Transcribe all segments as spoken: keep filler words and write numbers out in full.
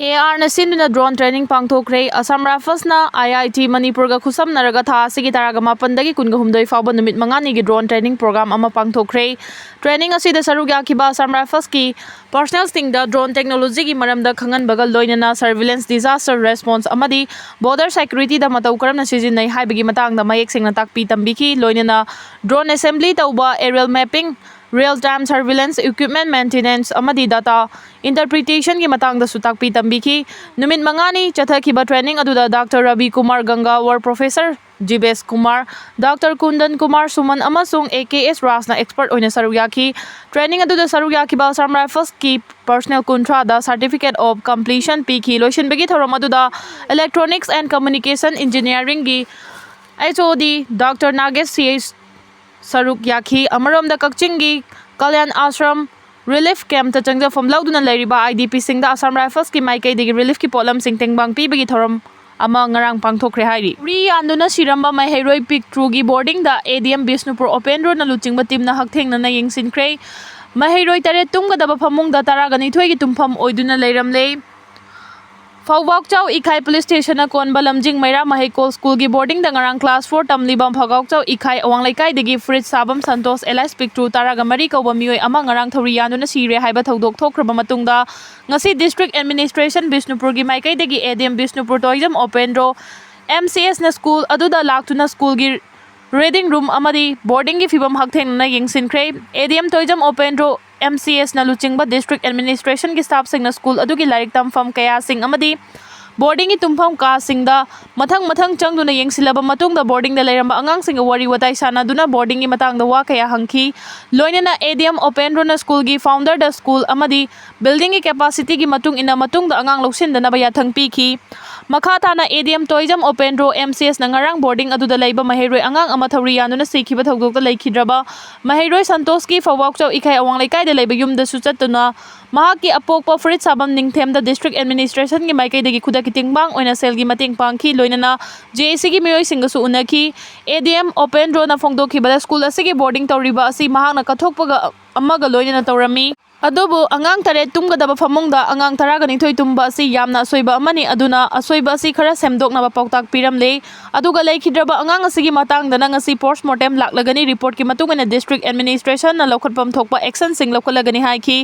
ꯑꯦ ꯑꯥꯔꯅ ꯁꯤꯟꯗꯨꯅ drone training ꯄꯥꯡꯊꯣꯛꯈ꯭ꯔꯦ꯫ Assam Riflesꯅ I I T ꯃꯅꯤꯄꯨꯔꯒ ꯈꯨꯠꯁꯝꯅꯔꯒ ꯊꯥ ꯑꯁꯤꯒꯤ ꯇꯔꯥꯒ ꯃꯥꯄꯟꯗꯒꯤ ꯀꯨꯟꯒ ꯍꯨꯝꯗꯣꯏ ꯐꯥꯎꯕ ꯅꯨꯃꯤꯠ ꯃꯉꯥꯅꯤꯒꯤ drone training program ꯑꯃ ꯄꯥꯡꯊꯣꯛꯈ꯭ꯔꯦ꯫ Training ꯑꯁꯤꯗ ꯁꯔꯨꯛ ꯌꯥꯈꯤꯕ Assam Riflesꯀꯤ personnelꯁꯤꯡꯗ drone technologyꯒꯤ ꯃꯔꯝꯗ ꯈꯪꯍꯟꯕꯒ ꯂꯣꯏꯅꯅ surveillance, disaster response ꯑꯃꯗꯤ border securityꯗ ꯃꯇꯧ ꯀꯔꯝꯅ ꯁꯤꯖꯤꯟꯅꯩ ꯍꯥꯏꯕꯒꯤ ꯃꯇꯥꯡꯗ ꯃꯌꯦꯛ ꯁꯦꯡꯅ ꯇꯥꯛꯄꯤ ꯇꯝꯕꯤꯈꯤ꯫ ꯂꯣꯏꯅꯅ drone assembly ꯇꯧꯕ, aerial mapping, real time surveillance, equipment maintenance ꯑꯃꯗꯤ data interpretationꯒꯤ ꯃꯇꯥꯡꯗꯁꯨ ꯇꯥꯛꯄꯤ ꯇꯝꯕꯤꯈꯤ꯫ ꯅꯨꯃꯤꯠ ꯃꯉꯥꯅꯤ ꯆꯠꯊꯈꯤꯕ training ꯑꯗꯨꯗ Doctor Ravi Kumar Ganga, War Professor ꯖꯤꯕꯦꯁ Kumar, Doctor ꯀꯨꯟꯗꯟ Kumar ꯁꯨꯃꯟ ꯑꯃꯁꯨꯡ A K S Rajan expert ꯑꯣꯏꯅ ꯁꯔꯨꯛ ꯌꯥꯈꯤ꯫ Training ꯑꯗꯨꯗ ꯁꯔꯨꯛ ꯌꯥꯈꯤꯕ Assam Riflesꯀꯤ personnel ꯀꯨꯟꯊ꯭ꯔꯥꯗ certificate of completion ꯄꯤꯈꯤ꯫ ꯂꯣꯏꯁꯤꯟꯕꯒꯤ ꯊꯧꯔꯝ ꯑꯗꯨꯗ Electronics and Communication Engineeringꯒꯤ H O D Doctor ꯅꯥꯒꯦꯁ ꯁꯤ ꯑꯩꯆ ꯁꯔꯨꯛ ꯌꯥꯈꯤ꯫ ꯑꯃꯔꯣꯝꯗ ꯀꯛꯆꯤꯡꯒꯤ ꯀꯂꯌꯥꯟ ꯑꯥꯁ꯭ꯔꯝ relief campꯇ ꯆꯪꯖꯐꯝ ꯂꯧꯗꯨꯅ ꯂꯩꯔꯤꯕ I D Pꯁꯤꯡꯗ Assam Riflesꯀꯤ ꯃꯥꯏꯀꯩꯗꯒꯤ reliefꯀꯤ ꯄꯣꯠꯂꯝꯁꯤꯡ ꯇꯦꯡꯕꯥꯡ ꯄꯤꯕꯒꯤ ꯊꯧꯔꯝ ꯑꯃ ꯉꯔꯥꯡ ꯄꯥꯡꯊꯣꯛꯈ꯭ꯔꯦ ꯍꯥꯏꯔꯤ꯫ ꯎꯔꯤ ꯌꯥꯟꯗꯨꯅ ꯁꯤꯔꯝꯕ ꯃꯍꯩꯔꯣꯏ ꯄꯤꯛꯇ꯭ꯔꯨꯒꯤ boardingꯗ A D M ꯕꯤꯁꯅꯨꯄꯨꯔ ꯎꯄꯦꯟꯗ꯭ꯔꯣꯅ ꯂꯨꯆꯤꯡꯕ teamꯅ ꯍꯛꯊꯦꯡꯅꯅ ꯌꯦꯡꯁꯤꯟꯈ꯭ꯔꯦ꯫ ꯃꯍꯩꯔꯣꯏ ꯇꯔꯦꯠ ꯇꯨꯝꯒꯗꯕ ꯐꯃꯨꯡꯗ ꯇꯔꯥꯒ ꯅꯤꯊꯣꯏꯒꯤ ꯇꯨꯝꯐꯝ ꯑꯣꯏꯗꯨꯅ ꯂꯩꯔꯝꯂꯦ꯫ ꯐꯧꯕꯥꯛꯆꯥꯎ ꯏꯈꯥꯏ police stationꯅ ꯀꯣꯟꯕ ꯂꯝꯖꯤꯡ ꯃꯩꯔꯥ ꯃꯍꯩꯀꯣꯜ schoolꯒꯤ boardingꯗ ꯉꯔꯥꯡ class four ꯇꯝꯂꯤꯕ ꯐꯧꯕꯥꯛꯆꯥꯎ ꯏꯈꯥꯏ ꯑꯋꯥꯡ ꯂꯩꯀꯥꯏꯗꯒꯤ ꯐꯨꯔꯤꯠ ꯁꯥꯕꯝ ꯁꯟꯇꯣꯁ alias ꯄꯤꯛꯇ꯭ꯔꯨ ꯇꯔꯥꯒ ꯃꯔꯤ ꯀꯧꯕ ꯃꯤꯑꯣꯏ ꯑꯃ ꯉꯔꯥꯡ ꯊꯧꯔꯤ ꯌꯥꯟꯗꯨꯅ ꯁꯤꯔꯦ ꯍꯥꯏꯕ ꯊꯧꯗꯣꯛ ꯊꯣꯛꯈ꯭ꯔꯕ ꯃꯇꯨꯡꯗ, ꯉꯁꯤ district administration ꯕꯤꯁꯅꯨꯄꯨꯔꯒꯤ ꯃꯥꯏꯀꯩꯗꯒꯤ A D M Bishnupur Toijam ꯎꯄꯦꯟꯗ꯭ꯔꯣ M C Sꯅ school ꯑꯗꯨꯗ ꯂꯥꯛꯇꯨꯅ schoolꯒꯤ reading room ꯑꯃꯗꯤ boardingꯒꯤ ꯐꯤꯕꯝ ꯍꯛꯊꯦꯡꯅꯅ ꯌꯦꯡꯁꯤꯟꯈ꯭ꯔꯦ꯫ A D M Toijam ꯎꯄꯦꯟꯗ꯭ꯔꯣ, M C Sꯅ ꯂꯨꯆꯤꯡꯕ district administrationꯒꯤ staffꯁꯤꯡꯅ school ꯑꯗꯨꯒꯤ ꯂꯥꯏꯔꯤꯛ ꯇꯝꯐꯝ ꯀꯌꯥꯁꯤꯡ ꯑꯃꯗꯤ boardingꯒꯤ ꯇꯨꯝꯐꯝ ꯀꯥꯁꯤꯡꯗ ꯃꯊꯪ ꯃꯊꯪ ꯆꯪꯗꯨꯅ ꯌꯦꯡꯁꯤꯜꯂꯕ ꯃꯇꯨꯡꯗ boardingꯗ ꯂꯩꯔꯝꯕ ꯑꯉꯥꯡꯁꯤꯡꯒ ꯋꯥꯔꯤ ꯋꯥꯇꯥꯏ ꯁꯥꯟꯅꯗꯨꯅ boardingꯒꯤ ꯃꯇꯥꯡꯗ ꯋꯥ ꯀꯌꯥ ꯍꯪꯈꯤ꯫ ꯂꯣꯏꯅꯅ A D M ꯎꯄꯦꯟꯗ꯭ꯔꯣꯅ schoolꯒꯤ founderꯗ school ꯑꯃꯗꯤ buildingꯒꯤ capacityꯒꯤ ꯃꯇꯨꯡ ꯏꯟꯅ ꯃꯇꯨꯡꯗ ꯑꯉꯥꯡ ꯂꯧꯁꯤꯟꯗꯅꯕ ꯌꯥꯊꯪ ꯄꯤꯈꯤ꯫ ꯃꯈꯥ ꯇꯥꯅ A D M Toijam ꯎꯄꯦꯟꯗ꯭ꯔꯣ M C Sꯅ ꯉꯔꯥꯡ boarding ꯑꯗꯨꯗ ꯂꯩꯕ ꯃꯍꯩꯔꯣꯏ ꯑꯉꯥꯡ ꯑꯃ ꯊꯧꯔꯤ ꯌꯥꯟꯗꯨꯅ ꯁꯤꯈꯤꯕ ꯊꯧꯗꯣꯛꯇ ꯂꯩꯈꯤꯗ꯭ꯔꯕ ꯃꯍꯩꯔꯣꯏ ꯁꯟꯇꯣꯁꯀꯤ ꯐꯧꯕꯥꯛꯆꯧ ꯏꯈꯥꯏ ꯑꯋꯥꯡ ꯂꯩꯀꯥꯏꯗ ꯂꯩꯕ ꯌꯨꯝꯗꯁꯨ ꯆꯠꯇꯨꯅ ꯃꯍꯥꯛꯀꯤ ꯑꯄꯣꯛꯄ ꯐꯨꯔꯤꯠ ꯁꯥꯐꯝ ꯅꯤꯡꯊꯦꯝꯗ district administrationꯒꯤ ꯃꯥꯏꯀꯩꯗꯒꯤ ꯈꯨꯗꯛꯀꯤ ꯇꯦꯡꯕꯥꯡ ꯑꯣꯏꯅ ꯁꯦꯜꯒꯤ ꯃꯇꯦꯡ ꯄꯥꯡꯈꯤ꯫ ꯂꯣꯏꯅꯅ J A Cꯒꯤ ꯃꯤꯑꯣꯏꯁꯤꯡꯒꯁꯨ ꯎꯅꯈꯤ꯫ A D M ꯎꯄꯦꯟꯗ꯭ꯔꯣꯅ ꯐꯣꯡꯗꯣꯛꯈꯤꯕꯗ school ꯑꯁꯤꯒꯤ boarding ꯇꯧꯔꯤꯕ ꯑꯁꯤ ꯃꯍꯥꯛꯅ ꯀꯠꯊꯣꯛꯄꯒ ꯑꯃꯒ ꯂꯣꯏꯅꯅ ꯇꯧꯔꯝꯃꯤ꯫ ꯑꯗꯨꯕꯨ ꯑꯉꯥꯡ ꯇꯔꯦꯠ ꯇꯨꯝꯒꯗꯕ ꯐꯃꯨꯡꯗ ꯑꯉꯥꯡ ꯇꯔꯥꯒ ꯅꯤꯊꯣꯏ ꯇꯨꯝꯕ ꯑꯁꯤ ꯌꯥꯝꯅ ꯑꯁꯣꯏꯕ ꯑꯃꯅꯤ꯫ ꯑꯗꯨꯅ ꯑꯁꯣꯏꯕ ꯑꯁꯤ ꯈꯔ ꯁꯦꯝꯗꯣꯛꯅꯕ ꯄꯥꯎꯇꯥꯛ ꯄꯤꯔꯝꯂꯦ꯫ ꯑꯗꯨꯒ ꯂꯩꯈꯤꯗ꯭ꯔꯕ ꯑꯉꯥꯡ ꯑꯁꯤꯒꯤ ꯃꯇꯥꯡꯗꯅ ꯉꯁꯤ ꯄꯣꯁꯃꯣꯔꯇꯦꯝ ꯂꯥꯛꯂꯒꯅꯤ꯫ ꯔꯤꯄꯣꯔꯠꯀꯤ ꯃꯇꯨꯡ ꯏꯟꯅ ꯗꯤꯁꯇ꯭ꯔꯤꯛ ꯑꯦꯗꯃꯤꯅꯤꯁꯇ꯭ꯔꯦꯁꯟꯅ ꯂꯧꯈꯠꯐꯝ ꯊꯣꯛꯄ ꯑꯦꯛꯁꯟꯁꯤꯡ ꯂꯧꯈꯠꯂꯒꯅꯤ ꯍꯥꯏꯈꯤ꯫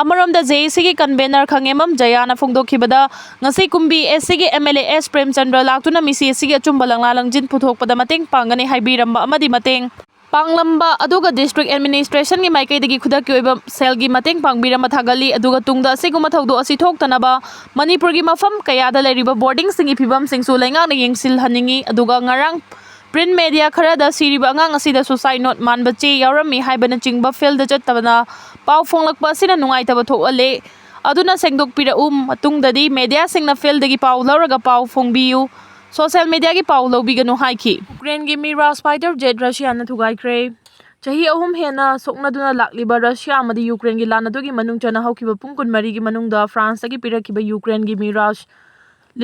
ꯑꯃꯔꯣꯝꯗ ꯖꯦ ꯑꯦ ꯁꯤꯒꯤ ꯀꯟꯚꯦꯅꯔ ꯈꯪꯉꯦꯝꯕꯝ ꯖꯌꯥꯅ ꯐꯣꯡꯗꯣꯛꯈꯤꯕꯗ, ꯉꯁꯤ ꯀꯨꯝꯕꯤ ꯑꯦ ꯁꯤꯒꯤ M L A S Premchandra ꯂꯥꯛꯇꯨꯅ ꯃꯤꯁꯤ ꯑꯁꯤꯒꯤ ꯑꯆꯨꯝꯕ ꯂꯪꯂꯥ ꯂꯪꯖꯤꯟ ꯄꯨꯊꯣꯛꯄꯗ ꯃꯇꯦꯡ ꯄꯥꯡꯒꯅꯤ ꯍꯥꯏꯕꯤꯔꯝꯕ ꯑꯃꯗꯤ ꯃꯇꯦꯡ ꯄꯥꯡꯂꯝꯕ ꯑꯗꯨꯒ ꯗꯤꯁꯇ꯭ꯔꯤꯛ ꯑꯦꯗꯃꯤꯅꯤꯁꯇ꯭ꯔꯦꯁꯟꯒꯤ ꯃꯥꯏꯀꯩꯗꯒꯤ ꯈꯨꯗꯛꯀꯤ ꯑꯣꯏꯕ ꯁꯦꯜꯒꯤ ꯃꯇꯦꯡ ꯄꯥꯡꯕꯤꯔꯝꯕ ꯊꯥꯒꯠꯂꯤ꯫ ꯑꯗꯨꯒ ꯇꯨꯡꯗ ꯑꯁꯤꯒꯨꯝꯕ ꯊꯧꯗꯣꯛ ꯑꯁꯤ ꯊꯣꯛꯇꯅꯕ ꯃꯅꯤꯄꯨꯔꯒꯤ ꯃꯐꯝ ꯀꯌꯥꯗ ꯂꯩꯔꯤꯕ ꯕꯣꯔꯗꯤꯡꯁꯤꯡꯒꯤ ꯐꯤꯕꯝꯁꯤꯡꯁꯨ ꯂꯩꯉꯥꯛꯅ ꯌꯦꯡꯁꯤꯜꯍꯟꯅꯤꯡꯏ꯫ ꯑꯗꯨꯒ ꯉꯔꯥꯡ ꯄ꯭ꯔꯤꯟ ꯃꯦꯗꯤꯌꯥ ꯈꯔꯗ ꯁꯤꯔꯤꯕ ꯑꯉꯥꯡ ꯑꯁꯤꯗ ꯁꯨꯁꯥꯏꯠ ꯅꯣꯠ ꯃꯥꯟꯕ ꯆꯦ ꯌꯥꯎꯔꯝꯃꯤ ꯍꯥꯏꯕꯅꯆꯤꯡꯕ ꯐꯤꯜꯗ ꯆꯠꯇꯕꯅ ꯄꯥꯎ ꯐꯣꯡꯂꯛꯄ ꯑꯁꯤꯅ ꯅꯨꯡꯉꯥꯏꯇꯕ ꯊꯣꯛꯍꯜꯂꯦ꯫ ꯑꯗꯨꯅ ꯁꯦꯡꯗꯣꯛꯄꯤꯔꯛꯎ꯫ ꯃꯇꯨꯡꯗꯗꯤ ꯃꯦꯗꯤꯌꯥꯁꯤꯡꯅ ꯐꯤꯜꯗꯒꯤ ꯄꯥꯎ ꯂꯧꯔꯒ ꯄꯥꯎ ꯐꯣꯡꯕꯤꯌꯨ꯫ ꯁꯣꯁꯤꯌꯦꯜ ꯃꯦꯗꯤꯌꯥꯒꯤ ꯄꯥꯎ ꯂꯧꯕꯤꯒꯅꯨ ꯍꯥꯏꯈꯤ꯫ ꯌꯨꯀ꯭ꯔꯦꯟꯒꯤ ꯃꯤꯔꯥꯖ ꯐꯥꯏꯇꯔ ꯖꯦꯠ ꯔꯁꯤꯌꯥꯅ ꯊꯨꯒꯥꯏꯈ꯭ꯔꯦ꯫ ꯆꯍꯤ ꯑꯍꯨꯝ ꯍꯦꯟꯅ ꯁꯣꯛꯅꯗꯨꯅ ꯂꯥꯛꯂꯤꯕ ꯔꯁꯤꯌꯥ ꯑꯃꯗꯤ ꯌꯨꯀ꯭ꯔꯦꯟꯒꯤ ꯂꯥꯟ ꯑꯗꯨꯒꯤ ꯃꯅꯨꯡ ꯆꯟꯅ ꯍꯧꯈꯤꯕ ꯄꯨꯡ ꯀꯨꯟꯃꯔꯤꯒꯤ ꯃꯅꯨꯡꯗ ꯐ꯭ꯔꯥꯟꯁꯇꯒꯤ ꯄꯤꯔꯛꯈꯤꯕ ꯌꯨꯀ꯭ꯔꯦꯟꯒꯤ ꯃꯤꯔꯥꯖ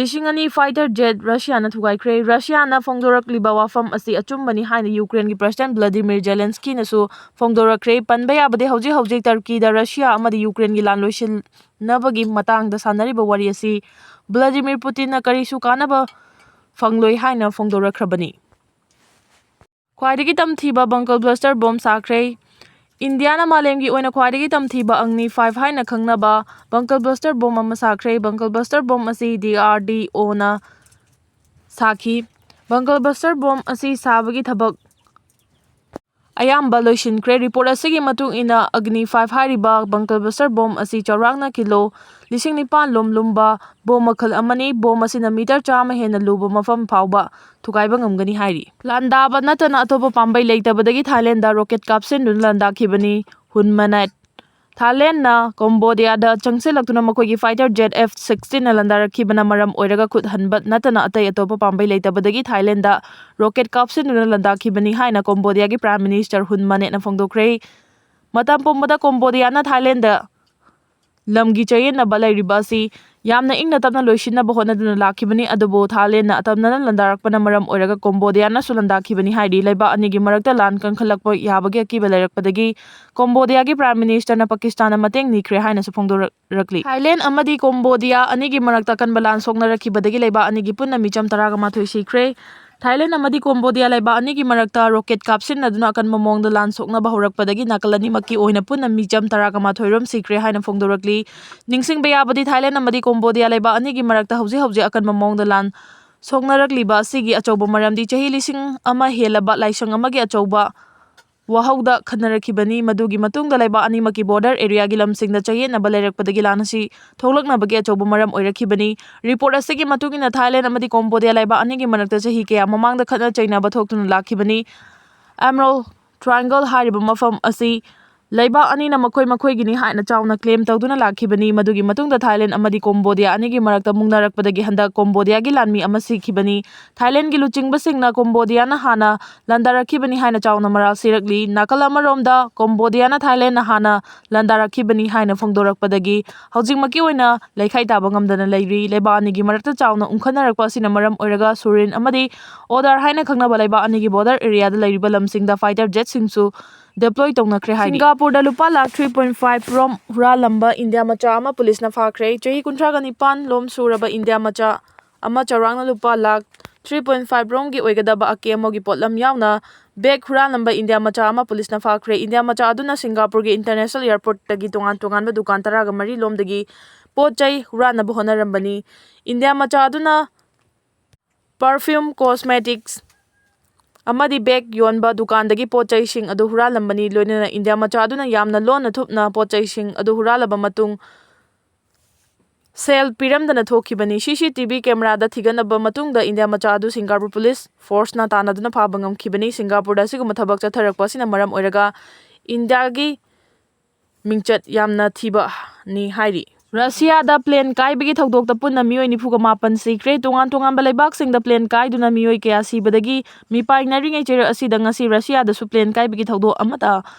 ꯂꯤꯁꯤꯡ ꯑꯅꯤ ꯐꯥꯏꯇꯔ ꯖꯦꯠ ꯔꯁꯤꯌꯥꯅ ꯊꯨꯒꯥꯏꯈ꯭ꯔꯦ꯫ ꯔꯁꯤꯌꯥꯅ ꯐꯣꯡꯗꯣꯔꯛꯂꯤꯕ ꯋꯥꯐꯝ ꯑꯁꯤ ꯑꯆꯨꯝꯕꯅꯤ ꯍꯥꯏꯅ ꯌꯨꯀ꯭ꯔꯦꯟꯒꯤ ꯄ꯭ꯔꯦꯁꯤꯗꯦꯟꯠ ꯚ꯭ꯂꯥꯗꯤꯃꯤꯔ ꯖꯦꯂꯦꯟꯁꯀꯤꯅꯁꯨ ꯐꯣꯡꯗꯣꯔꯛꯈ꯭ꯔꯦ꯫ ꯄꯟꯕ ꯌꯥꯕꯗꯤ, ꯍꯧꯖꯤꯛ ꯍꯧꯖꯤꯛ ꯇꯔꯀꯤꯗ ꯔꯁꯤꯌꯥ ꯑꯃꯗꯤ ꯌꯨꯀ꯭ꯔꯦꯟꯒꯤ ꯂꯥꯟ ꯂꯣꯏꯁꯤꯟꯅꯕꯒꯤ ꯃꯇꯥꯡꯗ ꯁꯥꯟꯅꯔꯤꯕ ꯋꯥꯔꯤ ꯑꯁꯤ ꯚ꯭ꯂꯥꯗꯤꯃꯤꯔ ꯄꯨꯇꯤꯟꯅ ꯀꯔꯤꯁꯨ ꯀꯥꯟꯅꯕ ꯐꯪꯂꯣꯏ ꯍꯥꯏꯅ ꯐꯣꯡꯗꯣꯔꯛꯈ꯭ꯔꯕꯅꯤ꯫ ꯈ꯭ꯋꯥꯏꯗꯒꯤ ꯇꯝꯊꯤꯕ ꯕꯪꯀꯜ ꯕ꯭ꯂꯥꯁꯇꯔ ꯕꯣꯝ ꯁꯥꯈ꯭ꯔꯦ꯫ ꯏꯟꯗꯤꯌꯥꯅ ꯃꯥꯂꯦꯝꯒꯤ ꯑꯣꯏꯅ ꯈ꯭ꯋꯥꯏꯗꯒꯤ ꯇꯝꯊꯤꯕ ꯑꯒꯅꯤ ꯐꯥꯏꯚ ꯍꯥꯏꯅ ꯈꯪꯅꯕ ꯕꯪꯀꯜ ꯕ꯭ꯂꯥꯁꯇꯔ ꯕꯣꯝ ꯑꯃ ꯁꯥꯈ꯭ꯔꯦ꯫ ꯕꯪꯀꯜ ꯕ꯭ꯂꯥꯁꯇꯔ ꯕꯣꯝ ꯑꯁꯤ ꯗꯤ ꯑꯥꯔ ꯗꯤ ꯑꯣꯅ ꯁꯥꯈꯤ꯫ ꯕꯪꯀꯜ ꯕ꯭ꯂꯥꯁꯇꯔ ꯕꯣꯝ ꯑꯁꯤ ꯁꯥꯕꯒꯤ ꯊꯕꯛ ꯑꯌꯥꯝꯕ ꯂꯣꯏꯁꯤꯟꯈ꯭ꯔꯦ꯫ ꯔꯤꯄꯣꯔꯠ ꯑꯁꯤꯒꯤ ꯃꯇꯨꯡ ꯏꯟꯅ, ꯑꯒꯅꯤ ꯐꯥꯏꯚ ꯍꯥꯏꯔꯤꯕ ꯕꯪꯀꯜ ꯕ꯭ꯂꯥꯁꯇꯔ ꯕꯣꯝ ꯑꯁꯤ ꯆꯥꯎꯔꯥꯛꯅ ꯀꯤꯂꯣ ꯂꯤꯁꯤꯡ ꯅꯤꯄꯥꯟ ꯂꯨꯝ ꯂꯨꯝꯕ ꯕꯣꯝ ꯃꯈꯜ ꯑꯃꯅꯤ꯫ ꯕꯣꯝ ꯑꯁꯤꯅ ꯃꯤꯇꯔ ꯆꯥꯝꯃ ꯍꯦꯟꯅ ꯂꯨꯕ ꯃꯐꯝ ꯐꯥꯎꯕ ꯊꯨꯒꯥꯏꯕ ꯉꯝꯒꯅꯤ ꯍꯥꯏꯔꯤ꯫ ꯂꯥꯟꯗꯥꯕ ꯅꯠꯇꯅ ꯑꯇꯣꯞꯄ ꯄꯥꯝꯕꯩ ꯂꯩꯇꯕꯗꯒꯤ ꯊꯥꯏꯂꯦꯟꯗ ꯔꯣꯀꯦꯠ ꯀꯥꯞꯁꯤꯟꯗꯨꯅ ꯂꯥꯟꯗꯥꯈꯤꯕꯅꯤ꯫ ꯍꯨꯟ ꯃꯅꯦꯠ꯫ ꯊꯥꯏꯂꯦꯟꯗꯅ ꯀꯝꯕꯣꯗꯤꯌꯥꯗ ꯆꯪꯁꯤꯜꯂꯛꯇꯨꯅ ꯃꯈꯣꯏꯒꯤ ꯐꯥꯏꯇꯔ ꯖꯦꯠ ꯑꯦꯐ ꯁꯤꯛꯁꯇꯤꯟꯅ ꯂꯥꯟꯗꯥꯔꯛꯈꯤꯕꯅ ꯃꯔꯝ ꯑꯣꯏꯔꯒ ꯈꯨꯠ ꯍꯟꯕ ꯅꯠꯇꯅ ꯑꯇꯩ ꯑꯇꯣꯞꯄ ꯄꯥꯝꯕꯩ ꯂꯩꯇꯕꯗꯒꯤ ꯊꯥꯏꯂꯦꯟꯗ ꯔꯣꯀꯦꯠ ꯀꯥꯞꯁꯤꯟꯗꯨꯅ ꯂꯥꯟꯗꯥꯈꯤꯕꯅꯤ ꯍꯥꯏꯅ ꯀꯝꯕꯣꯗꯤꯌꯥꯒꯤ ꯄ꯭ꯔꯥꯏꯝ ꯃꯤꯅꯤꯁꯇꯔ ꯍꯨꯟ ꯃꯅꯦꯠꯅ ꯐꯣꯡꯗꯣꯛꯈ꯭ꯔꯦ꯫ ꯃꯇꯝ ꯄꯨꯝꯕꯗ ꯀꯝꯕꯣꯗꯤꯌꯥꯅ ꯊꯥꯏꯂꯦꯟꯗ ꯂꯝꯒꯤ ꯆꯌꯦꯠꯅꯕ ꯂꯩꯔꯤꯕ ꯑꯁꯤ ꯌꯥꯝꯅ ꯏꯪꯅ ꯇꯞꯅ ꯂꯣꯏꯁꯤꯟꯅꯕ ꯍꯣꯠꯅꯗꯨꯅ ꯂꯥꯛꯈꯤꯕꯅꯤ, ꯑꯗꯨꯕꯨ ꯊꯥꯏꯂꯦꯟꯗꯅ ꯑꯇꯝꯅꯅ ꯂꯥꯟꯗꯥꯔꯛꯄꯅ ꯃꯔꯝ ꯑꯣꯏꯔꯒ ꯀꯣꯝꯕꯣꯗꯤꯌꯥꯅꯁꯨ ꯂꯥꯟꯗꯥꯈꯤꯕꯅꯤ ꯍꯥꯏꯔꯤ꯫ ꯂꯩꯕꯥꯛ ꯑꯅꯤꯒꯤ ꯃꯔꯛꯇ ꯂꯥꯟ ꯀꯟꯈꯠꯂꯛꯄ ꯌꯥꯕꯒꯤ ꯑꯀꯤꯕ ꯂꯩꯔꯛꯄꯗꯒꯤ ꯀꯣꯝꯕꯣꯗꯤꯌꯥꯒꯤ Prime Ministerꯅ ꯄꯥꯀꯤꯁꯇꯥꯟꯗ ꯃꯇꯦꯡ ꯅꯤꯈ꯭ꯔꯦ ꯍꯥꯏꯅꯁꯨ ꯐꯣꯡꯗꯣꯔꯛꯂꯤ꯫ ꯊꯥꯏꯂꯦꯟ ꯑꯃꯗꯤ ꯀꯣꯝꯕꯣꯗꯤꯌꯥ ꯑꯅꯤꯒꯤ ꯃꯔꯛꯇ ꯑꯀꯟꯕ ꯂꯥꯟ ꯁꯣꯛꯅꯔꯛꯈꯤꯕꯗꯒꯤ ꯂꯩꯕꯥꯛ ꯑꯅꯤꯒꯤ ꯄꯨꯟꯅ ꯃꯤꯆꯝ ꯇꯔꯥꯒ ꯃꯥꯊꯣꯏ ꯁꯤꯈ꯭ꯔꯦ꯫ ꯊꯥꯏꯂꯦꯟ ꯑꯃꯗꯤ ꯀꯣꯝꯕꯣꯗꯤꯌꯥ ꯂꯩꯕꯥꯛ ꯑꯅꯤꯒꯤ ꯃꯔꯛꯇ ꯔꯣꯀꯦꯠ ꯀꯥꯞꯁꯤꯟꯅꯗꯨꯅ ꯑꯀꯟꯕ ꯃꯑꯣꯡꯗ ꯂꯥꯟ ꯁꯣꯛꯅꯕ ꯍꯧꯔꯛꯄꯗꯒꯤ ꯅꯥꯀꯜ ꯑꯅꯤꯃꯛꯀꯤ ꯑꯣꯏꯅ ꯄꯨꯟꯅ ꯃꯤꯆꯝ ꯇꯔꯥꯒ ꯃꯥꯊꯣꯏ ꯔꯣꯝ ꯁꯤꯈ꯭ꯔꯦ ꯍꯥꯏꯅ ꯐꯣꯡꯗꯣꯔꯛꯂꯤ꯫ ꯅꯤꯡꯁꯤꯡꯕ ꯌꯥꯕꯗꯤ, ꯊꯥꯏꯂꯦꯟ ꯑꯃꯗꯤ ꯀꯣꯝꯕꯣꯗꯤꯌꯥ ꯂꯩꯕꯥꯛ ꯑꯅꯤꯒꯤ ꯃꯔꯛꯇ ꯍꯧꯖꯤꯛ ꯍꯧꯖꯤꯛ ꯑꯀꯟꯕ ꯃꯑꯣꯡꯗ ꯂꯥꯟ ꯁꯣꯛꯅꯔꯛꯂꯤꯕ ꯑꯁꯤꯒꯤ ꯑꯆꯧꯕ ꯃꯔꯝꯗꯤ ꯆꯍꯤ ꯂꯤꯁꯤꯡ ꯑꯃ ꯍꯦꯜꯂꯕ ꯂꯥꯏꯁꯪ ꯑꯃꯒꯤ ꯑꯆꯧꯕ ꯋꯥꯍꯧꯗ ꯈꯟꯅꯔꯛꯈꯤꯕꯅꯤ꯫ ꯃꯗꯨꯒꯤ ꯃꯇꯨꯡꯗ ꯂꯩꯕꯥꯛ ꯑꯅꯤꯃꯛꯀꯤ border areaꯒꯤ ꯂꯝꯁꯤꯡꯗ ꯆꯌꯦꯠꯅꯕ ꯂꯩꯔꯛꯄꯗꯒꯤ ꯂꯥꯟ ꯑꯁꯤ ꯊꯣꯛꯂꯛꯅꯕꯒꯤ ꯑꯆꯧꯕ ꯃꯔꯝ ꯑꯣꯏꯔꯛꯈꯤꯕꯅꯤ꯫ Report ꯑꯁꯤꯒꯤ ꯃꯇꯨꯡ ꯏꯟꯅ, ꯊꯥꯏꯂꯦꯟ ꯑꯃꯗꯤ ꯀꯣꯝꯕꯣꯗꯤꯌꯥ ꯂꯩꯕꯥꯛ ꯑꯅꯤꯒꯤ ꯃꯔꯛꯇ ꯆꯍꯤ ꯀꯌꯥ ꯃꯃꯥꯡꯗ ꯈꯠꯅ ꯆꯩꯅꯕ ꯊꯣꯛꯇꯨꯅ ꯂꯥꯛꯈꯤꯕꯅꯤ꯫ Emerald Triangle ꯍꯥꯏꯔꯤꯕ ꯃꯐꯝ ꯑꯁꯤ ꯂꯩꯕꯥꯛ ꯑꯅꯤꯅ ꯃꯈꯣꯏ ꯃꯈꯣꯏꯒꯤꯅꯤ ꯍꯥꯏꯅ ꯆꯥꯎꯅ claim ꯇꯧꯗꯨꯅ ꯂꯥꯛꯈꯤꯕꯅꯤ꯫ ꯃꯗꯨꯒꯤ ꯃꯇꯨꯡꯗ ꯊꯥꯏꯂꯦꯟ ꯑꯃꯗꯤ ꯀꯣꯝꯕꯣꯗꯤꯌꯥ ꯑꯅꯤꯒꯤ ꯃꯔꯛꯇ ꯃꯨꯛꯅꯔꯛꯄꯗꯒꯤ ꯍꯟꯗꯛ ꯀꯣꯝꯕꯣꯗꯤꯌꯥꯒꯤ ꯂꯥꯟꯃꯤ ꯑꯃ ꯁꯤꯈꯤꯕꯅꯤ꯫ ꯊꯥꯏꯂꯦꯟꯒꯤ ꯂꯨꯆꯤꯡꯕꯁꯤꯡꯅ ꯀꯣꯝꯕꯣꯗꯤꯌꯥꯅ ꯍꯥꯟꯅ ꯂꯥꯟꯗꯥꯔꯛꯈꯤꯕꯅꯤ ꯍꯥꯏꯅ ꯆꯥꯎꯅ ꯃꯔꯥꯜ ꯁꯤꯔꯛꯂꯤ꯫ ꯅꯥꯀꯜ ꯑꯃꯔꯣꯝꯗ, ꯀꯣꯝꯕꯣꯗꯤꯌꯥꯅ ꯊꯥꯏꯂꯦꯟꯅ ꯍꯥꯟꯅ ꯂꯥꯟꯗꯥꯔꯛꯈꯤꯕꯅꯤ ꯍꯥꯏꯅ ꯐꯣꯡꯗꯣꯔꯛꯄꯗꯒꯤ ꯍꯧꯖꯤꯛꯃꯛꯀꯤ ꯑꯣꯏꯅ ꯂꯩꯈꯥꯏ ꯇꯥꯕ ꯉꯝꯗꯅ ꯂꯩꯔꯤ꯫ ꯂꯩꯕꯥꯛ ꯑꯅꯤꯒꯤ ꯃꯔꯛꯇ ꯆꯥꯎꯅ ꯎꯪꯈꯠꯅꯔꯛꯄ ꯑꯁꯤꯅ ꯃꯔꯝ ꯑꯣꯏꯔꯒ ꯁꯨꯔꯤꯟ ꯑꯃꯗꯤ ꯑꯣꯗꯥꯔ ꯍꯥꯏꯅ ꯈꯪꯅꯕ ꯂꯩꯕꯥꯛ ꯑꯅꯤꯒꯤ border areaꯗ ꯂꯩꯔꯤꯕ ꯂꯝꯁꯤꯡꯗ fighter jetꯁꯤꯡꯁꯨ deploy ꯇꯧꯅꯈ꯭ꯔꯦ ꯍꯥꯏꯔꯤ꯫ ꯁꯤꯡꯒꯥꯄꯨꯔꯗ ꯂꯨꯄꯥ ꯂꯥꯈ three point five ꯔꯣꯝ ꯍꯨꯔꯥꯜꯂꯝꯕ ꯏꯟꯗꯤꯌꯥ ꯃꯆꯥ ꯑꯃ ꯄꯨꯂꯤꯁꯅ ꯐꯥꯈ꯭ꯔꯦ꯫ ꯆꯍꯤ ꯀꯨꯟꯊ꯭ꯔꯥꯒ ꯅꯤꯄꯥꯟ ꯂꯣꯝ ꯁꯨꯔꯕ ꯏꯟꯗꯤꯌꯥ ꯃꯆꯥ ꯑꯃ ꯆꯥꯎꯔꯥꯛꯅ ꯂꯨꯄꯥ ꯂꯥꯈ three point five ꯔꯣꯝꯒꯤ ꯑꯣꯏꯒꯗꯕ ꯑꯀꯦ ꯑꯃꯧꯒꯤ ꯄꯣꯠꯂꯝ ꯌꯥꯎꯅ bag ꯍꯨꯔꯥꯜꯂꯝꯕ ꯏꯟꯗꯤꯌꯥ ꯃꯆꯥ ꯑꯃ ꯄꯨꯂꯤꯁꯅ ꯐꯥꯈ꯭ꯔꯦ꯫ ꯏꯟꯗꯤꯌꯥ ꯃꯆꯥ ꯑꯗꯨꯅ ꯁꯤꯡꯒꯥꯄꯨꯔꯒꯤ international airportꯇꯒꯤ ꯇꯣꯉꯥꯟ ꯇꯣꯉꯥꯟꯕ ꯗꯨꯀꯥꯟ ꯇꯔꯥꯒ ꯃꯔꯤ ꯂꯣꯝꯗꯒꯤ ꯄꯣꯠ ꯆꯩ ꯍꯨꯔꯥꯟꯅꯕ ꯍꯣꯠꯅꯔꯝꯕꯅꯤ꯫ ꯏꯟꯗꯤꯌꯥ ꯃꯆꯥ ꯑꯗꯨꯅ perfume, cosmetics ꯑꯃꯗꯤ bag ꯌꯣꯟꯕ ꯗꯨꯀꯥꯟꯗꯒꯤ ꯄꯣꯠ ꯆꯩꯁꯤꯡ ꯑꯗꯨ ꯍꯨꯔꯥꯜꯂꯝꯕꯅꯤ꯫ ꯂꯣꯏꯅꯅ ꯏꯟꯗꯤꯌꯥ ꯃꯆꯥ ꯑꯗꯨꯅ ꯌꯥꯝꯅ ꯂꯣꯟꯅ ꯊꯨꯞꯅ ꯄꯣꯠ ꯆꯩꯁꯤꯡ ꯑꯗꯨ ꯍꯨꯔꯥꯜꯂꯕ ꯃꯇꯨꯡ ꯁꯦꯜ ꯄꯤꯔꯝꯗꯅ ꯊꯣꯛꯈꯤꯕꯅꯤ꯫ CCTV cameraꯗ ꯊꯤꯒꯠꯅꯕ ꯃꯇꯨꯡꯗ ꯏꯟꯗꯤꯌꯥ ꯃꯆꯥ ꯑꯗꯨ ꯁꯤꯡꯒꯥꯄꯨꯔ ꯄꯨꯂꯤꯁ forceꯅ ꯇꯥꯟꯅꯗꯨꯅ ꯐꯥꯕ ꯉꯝꯈꯤꯕꯅꯤ꯫ ꯁꯤꯡꯒꯥꯄꯨꯔꯗ ꯑꯁꯤꯒꯨꯝꯕ ꯊꯕꯛ ꯆꯠꯊꯔꯛꯄ ꯑꯁꯤꯅ ꯃꯔꯝ ꯑꯣꯏꯔꯒ ꯏꯟꯗꯤꯌꯥꯒꯤ ꯃꯤꯡꯆꯠ ꯌꯥꯝꯅ ꯊꯤꯕꯅꯤ ꯍꯥꯏꯔꯤ꯫ ꯔꯁꯤꯌꯥꯗ ꯄ꯭ꯂꯦꯟ ꯀꯥꯏꯕꯒꯤ ꯊꯧꯗꯣꯛꯇ ꯄꯨꯟꯅ ꯃꯤꯑꯣꯏ ꯅꯤꯐꯨꯒ ꯃꯥꯄꯟ ꯁꯤꯈ꯭ꯔꯦ꯫ ꯇꯣꯉꯥꯟ ꯇꯣꯉꯥꯟꯕ ꯂꯩꯕꯥꯛꯁꯤꯡꯗ ꯄ꯭ꯂꯦꯟ ꯀꯥꯏꯗꯨꯅ ꯃꯤꯑꯣꯏ ꯀꯌꯥ ꯁꯤꯕꯗꯒꯤ ꯃꯤꯄꯥꯏꯅꯔꯤꯉꯩ ꯆꯩꯔꯛ ꯑꯁꯤꯗ ꯉꯁꯤ ꯔꯁꯤꯌꯥꯗꯁꯨ ꯄ꯭ꯂꯦꯟ ꯀꯥꯏꯕꯒꯤ ꯊꯧꯗꯣꯛ ꯑꯃꯗ